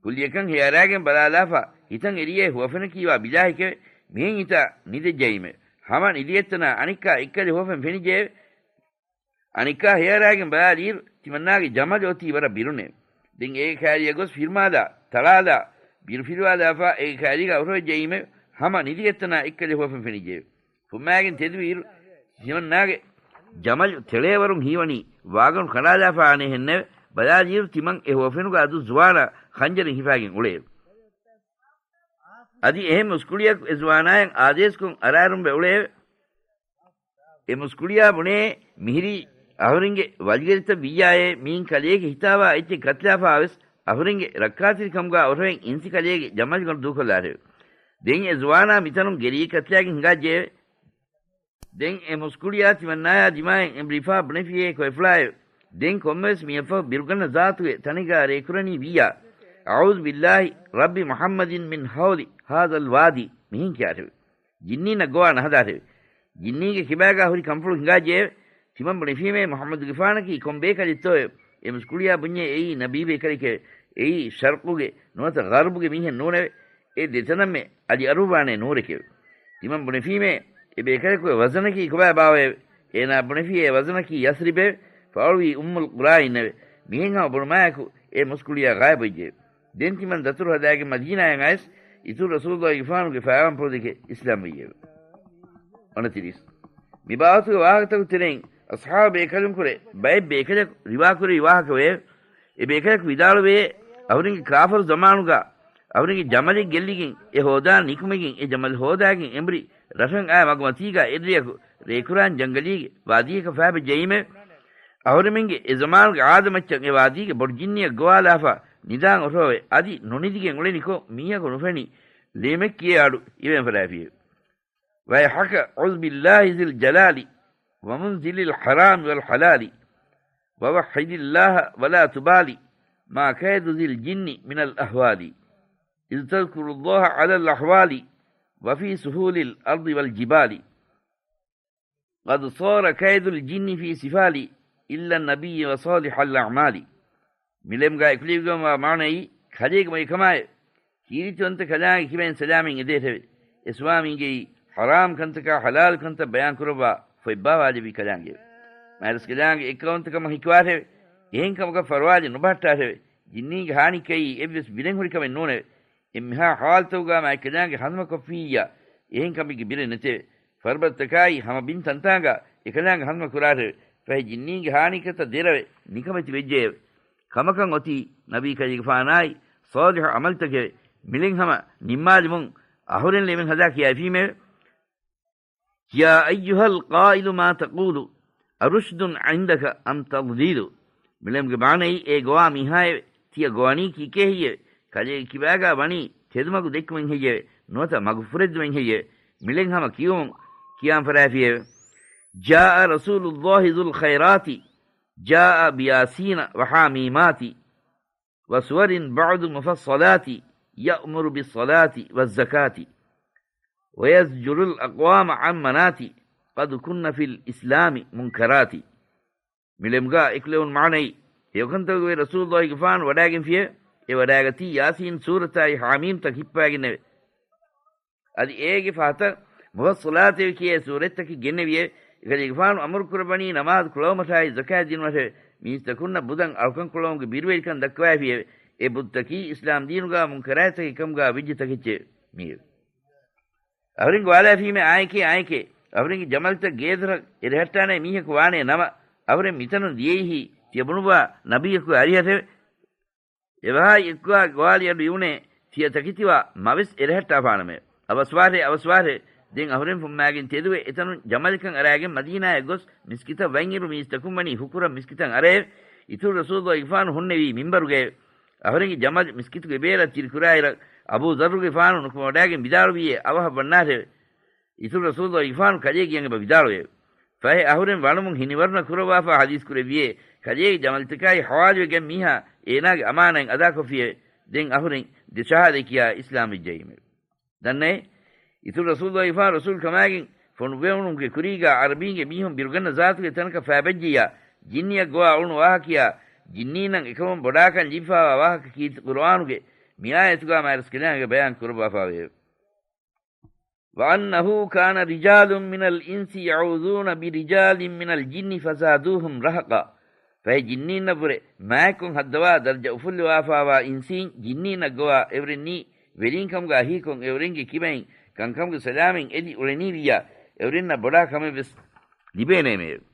ކުއްލިއަކަށް ހޭއަރާގެން ބަލާލާފާ ހިތަށް އެރިޔޭ ހުވަފެނަކީވާ ބިލާހެކެވެ. މިހެން ހިތާ ނިދެއްޖައީމެވެ. ހަމަ ނިދިގަތްތަނާ އަނެއްކާ އެއްކަލެއް ހުވަފެން ފެނިއްޖެއެވެ. އަނެއްކާ ހޭއަރާގެން ބަލާލިއިރު ތިމަންނާގެ ޖަމަލު އޮތީ ވަރަށް ބިރުނެވެ. ދެން އޭގެ ކައިރިއަށް ގޮސް ފިރުމާލާ، ތަޅާލާ، ބިރު ފިލުވާލާފާ އޭގެ ކައިރީގަ އޮށޯވެއްޖައީމެވެ. ހަމަ ނިދިގަތްތަނާ އެއްކަލެއް ހުވަފެން ފެނިއްޖެއެވެ. ފުއްމާގެން ތެދުވިއިރު ތިމަންނާގެ ޖަމަލު ތެޅޭވަރުން ހީވަނީ ވާގަނޑު ކަނޑާލާފާ އަނޭހެންނެވެ. ބަލާލިއިރު ތިމަން އެ ހުވަފެނުގާ ދުށް ޒުވާނާ ޚަންޖަރެއް ހިފާގެން އުޅެއެވެ. އަދި އެހެން މުސްކުޅިޔަކު އެ ޒުވާނާއަށް އާދޭސްކޮށް އަރާރުންވެ އުޅެއެވެ. އެ މުސްކުޅިޔާ ބުނޭ މިހިރީ އަހުރެންގެ ވަލިގެރިތައް ވިއްޔާއޭ މީން ކަލޭގެ ހިތާވާ އެއްޗެއް ކަތިލާފާވެސް އަހުރެންގެ ރައްކާތެރިކަމުގާ އޮށޯވެން އިންސި ކަލޭގެ ޖަމަލުގަނޑު ދޫކޮށްލާށެވެ. ދެން އެ ޒުވާނާ މިތަނުން ގެރީ ކަތިލާގެން ހިނގާއްޖެއެވެ. ދެން އެ މުސްކުޅިޔާ ތިމަންނާޔާ ދިމާއަށް އެނބުރިފާ ބުނެފިއޭ ކޮއެފުޅާއެވެ. ދެން ކޮންމެވެސް މިއަށްފަހު ބިރުގަންނަ ޒާތުގެ ތަނެއްގާ ރޭކުރަނީ ވިއްޔާ، أعوذ بالله رب محمد من هول هذا الوادي މިހެން ކިޔާށެވެ. ޖިންނީންނަށް ގޮވާ ނަހަދާށެވެ. ޖިންނީންގެ ކިބާގާ ހުރި ކަންފުޅު ހިނގާއްޖެއެވެ. ތިމަން ބުނެފީމޭ މުޙައްމަދުގެފާނަކީ ކޮން ބޭކަލެއްތޯއެވެ؟ އެ މުސްކުޅިޔާ ބުންޏޭ އެއީ ނަބީ ބޭކަލެކެވެ. އެއީ ޝަރްޤުގެ ނުވަތަ ޣަރްބުގެ މީހެއް ނޫނެވެ. އެ ދެތަނަށްމެ އަލިއަރުވާނޭ ނޫރެކެވެ. ތިމަން ބުނެފީމޭ އެ ބޭކަލަކުގެ ވަޒަނަކީ ކޮބާ ބާވައެވެ؟ އޭނާ ބުނެފީ އެ ވަޒަނަކީ ޔަސްރިބެވެ. ފާޅުވީ އުއްމުލް ޤުރާއިންނެވެ. މިހެން ހަމަ ބުނުމާއެކު އެ މުސްކުޅިޔާ ޣާއިބުވެއްޖެއެވެ. ދެން ތިމަން ދަތުރު ހަދާގެން މަދީނާއަށް އައިސް، އިތުރު ރަސޫލުއްލާހިގެފާނުގެ ފައިވާންޕުޅު ދެކެ އިސްލާމްވިއެވެ. އޮނަތިރީސް. މި ބާވަތުގެ ވާހަކަތަކުގެ ތެރެއިން އަޞްޙާބު ބޭކަލުންކުރެ ބައެއް ބޭކަލަކު ރިވާކުރެއްވި ވާހަކަ ވެއެވެ. އެ ބޭކަލަކު ވިދާޅުވެއޭ، އަހުރެންގެ ކާފަރު ޒަމާނުގާ އަހުރެންގެ ޖަމަލެއް ގެއްލިގެން އެ ހޯދާން ނިކުމެގެން އެ ޖަމަލު ހޯދާގެން އެނބުރި ރަށަށް އާ މަގުމަތީގާ އެއްރެޔަކު ރޭކުރާން ޖަންގަލީގެ ވާދީއަކަށް ފައިބައްޖައީމެވެ. އަހުރެމެންގެ އެ ޒަމާނުގެ އާދަ މައްޗަށް އެ ވާދީގެ ބޮޑު ޖިންނިއަށް ގޮވާލާފާ ނިދާން އޮށޯވެ އަދި ނުނިދިގެން އުޅެނިކޮށް މީހަކު ނުފެނި ޅެމެއް ކިޔޭ އަޑު އިވެން ފަރާފިއެވެ. ويحك عذ بالله ذي الجلال ومنزل الحرام والحلال ووحد الله ولا تبال ما كيد ذي الجن من الأهوال إذ تذكر الله على الأحوال وفي سهول الأرض والجبال قد صار كيد الجن في سفال إلا النبي وصالح الأعمال. މިޅެމުގާ އެކުލެވިގެންވާ މާނައީ ކަލޭގެ މޮޔަކަމާއެވެ. ކީރިތިވަންތަ ކަލާނގެ ކިބައިން ސަލާމެއް އެދޭށެވެ. އެ ސުވާމީގެއީ ޙަރާމް ކަންތަކާ ޙަލާލު ކަންތައް ބަޔާން ކުރައްވާ ފޮތްބާވާލެއްވި ކަލާނގެއެވެ. މާތްރަސްކަލާނގެ އެއްކައުވަންތަކަމަށް ހެކިވާށެވެ. އެހެން ކަމަކަށް ފަރުވާލެއް ނުބަހައްޓާށެވެ. ޖިންނީންގެ ހާނިއްކައީ އެއްވެސް ބިރެއް ހުރި ކަމެއް ނޫނެވެ. އެންމެހާ ޙާލަތަކުގާ މާތްކަލާނގެ ހަނދުމަކޮށްފިއްޔާ އެހެން ކަމެއްގެ ބިރެއް ނެތެވެ. ފަރުބަދަތަކާއި ހަމަ ބިން ތަންތާނގާ އެކަލާނގެ ހަނދުމަ ކުރާށެވެ. ފަހެ ޖިންނީންގެ ހާނިއްކަތައް ދެރަވެ ނިކަމެތި ވެއްޖެއެވެ. ކަމަކަށް އޮތީ ނަބީ ކަލޭގެފާނާއި ޞާލިޙު ޢަމަލުތަކެވެ. މިޅެން ހަމަ ނިންމާލެވުން އަހުރެން ޅެމެއް ހަދާ ކިޔާފީމެވެ. يا أيها القائل ما تقول أرشد عندك أم تضليل މިޅެމުގެ މާނައީ އޭ ގޮވާ މީހާއެވެ. ތިޔަ ގޮވަނީ ކީކޭ ހެއްޔެވެ؟ ކަލޭގެ ކިބާގާ ވަނީ ތެދުމަގު ދެއްކުމެއް ހެއްޔެވެ؟ ނުވަތަ މަގު ފުރެއްދުމެއް ހެއްޔެވެ؟ މިޅެން ހަމަ ކިޔުމުން ކިޔާން ފަރާފިއެވެ. جاء رسول الله ذو الخيرات، جاء بياسين وحاميمات، وسور بعد مفصلات، يأمر بالصلاة والزكاة، ويزجر الأقوام عن منات، قد كن في الإسلام منكرات. މިޅެމުގާ އެކުލެވުނު މާނައީ، ހެޔޮކަންތަކުގެ ރަސޫލުއްލާހިގެފާނު ވަޑާގެންފިއެވެ. އެ ވަޑާގަތީ ޔާސީން ސޫރަތާއި ޙާމީމްތައް ހިއްޕާގެންނެވެ. އަދި އޭގެ ފަހަތަށް މުފައްޞަލާތެވެ ކިޔޭ ސޫރަތްތަކެއް ގެންނެވިއެވެ. އެކަލޭގެފާނު އަމުރު ކުރައްވަނީ ނަމާދު ކުޅައުމަށާއި ޒަކާތް ދިނުމަށެވެ. މީސްތަކުންނަށް ބުދަން އަޅުކަން ކުޅައުމުގެ ބިރުވެރިކަން ދައްކަވައިފިއެވެ. އެ ބުދުތަކީ އިސްލާމް ދީނުގާ މުންކަރާތްތަކެއް ކަމުގާ ވެއްޖެ ތަކެއްޗެވެ. މީރު އަހުރެން ގޮވާލާފީމޭ އާނއެކޭ އާނއެކޭ. އަހުރެންގެ ޖަމަލްތައް ގޭދޮރަށް އެރެހައްޓާނޭ މީހަކު ވާނޭ ނަމަ، އަހުރެން މިތަނުން ދިޔައީހީ ތިޔަ ބުނުއްވާ ނަބިއްޔަކުގެ އަރިހަށެވެ. އެވަހާއި އެއްކުވާ ގޮވާލި އަޑު އިވުނޭ ތިޔަ ތަކެތިވާ މަވެސް އެރެހައްޓާފާނަމެވެ. އަވަސްވާށޭ، އަވަސްވާށޭ. ދެން އަހުރެން ފުންމާގެން ތެދުވެ އެތަނުން ޖަމަލަކަށް އަރާގެން މަދީނާއަށް ގޮސް މިސްކިތަށް ވަންއިރު މީސްތަކުން ވަނީ ހުކުރަށް މިސްކިތަށް އަރައެވެ. އިތުރު ރަސޫލުއްލާހިގެފާނު ހުންނެވީ މިންބަރުގައެވެ. އަހުރެންގެ ޖަމަލް މިސްކިތުގެ ބޭރަށް ތިރިކުރާއިރަށް އަބޫ ޒައްރުގެފާނު ނުކުމެވަޑާގެން ވިދާޅުވިއޭ އަވަހަށް ވަންނާށެވެ. އިތުރު ރަސޫލުއްލާހިގެފާނު ކަލޭގެ އަނގަބަ ވިދާޅުވެއެވެ. ފަހެ އަހުރެން ވަނުމުން ހިނިވަރުނަ ކުރައްވާފާ ޙަދީޘް ކުރެއްވިއޭ، ކަލޭގެ ޖަމަލްތަކާއި ޙަވާލުވެގެން މީހާ އޭނާގެ އަމާނާތް އަދާކޮށްފިއެވެ. ދެން އަހުރެން ދެ ޝަހާދަތް ކިޔާ އިސްލާމް ވެއްޖައީމެވެ. ދަންނައޭ، އިތުރު ރަސޫލުއްލާހިގެފާނު ރަސޫލު ކަމާގެން ފޮނުއްވެވުނުމުގެ ކުރީގާ ޢަރަބީންގެ މީހުން ބިރުގަންނަ ޒާތުގެ ތަނަކަށް ފައިބައްޖިއްޔާ، ޖިންނިއަށް ގޮވާ އުޅުނު ވާހަކަޔާ، ޖިންނީންނަށް އެކަމުން ބޮޑާކަން ލިބިފާވާ ވާހަކަ ކީރިތި ޤުރުއާނުގެ މިއާޔަތުގާ މާތްރަސްކަލާނގެ ބަޔާން ކުރައްވާފާވެއެވެ. وأنه كان رجال من الإنس يعوذون برجال من الجن فزادوهم رهقا. ފަހެ ޖިންނީންނަށްވުރެ މާތްކޮށް ހައްދަވާ ދަރަޖަ އުފުއްލަވާފާވާ އިންސީން ޖިންނީންނަށް ގޮވާ އެވެރެންނީ ވެރީންކަމުގާ ހީކޮށް އެވެރެންގެ ކިބައިން ކަންކަމުގެ ސަލާމަތް އެދި އުޅެނީވިއްޔާ، އެވެރެންނަށް ބޮޑާ ކަމެއްވެސް ލިބޭނޭމެއެވެ.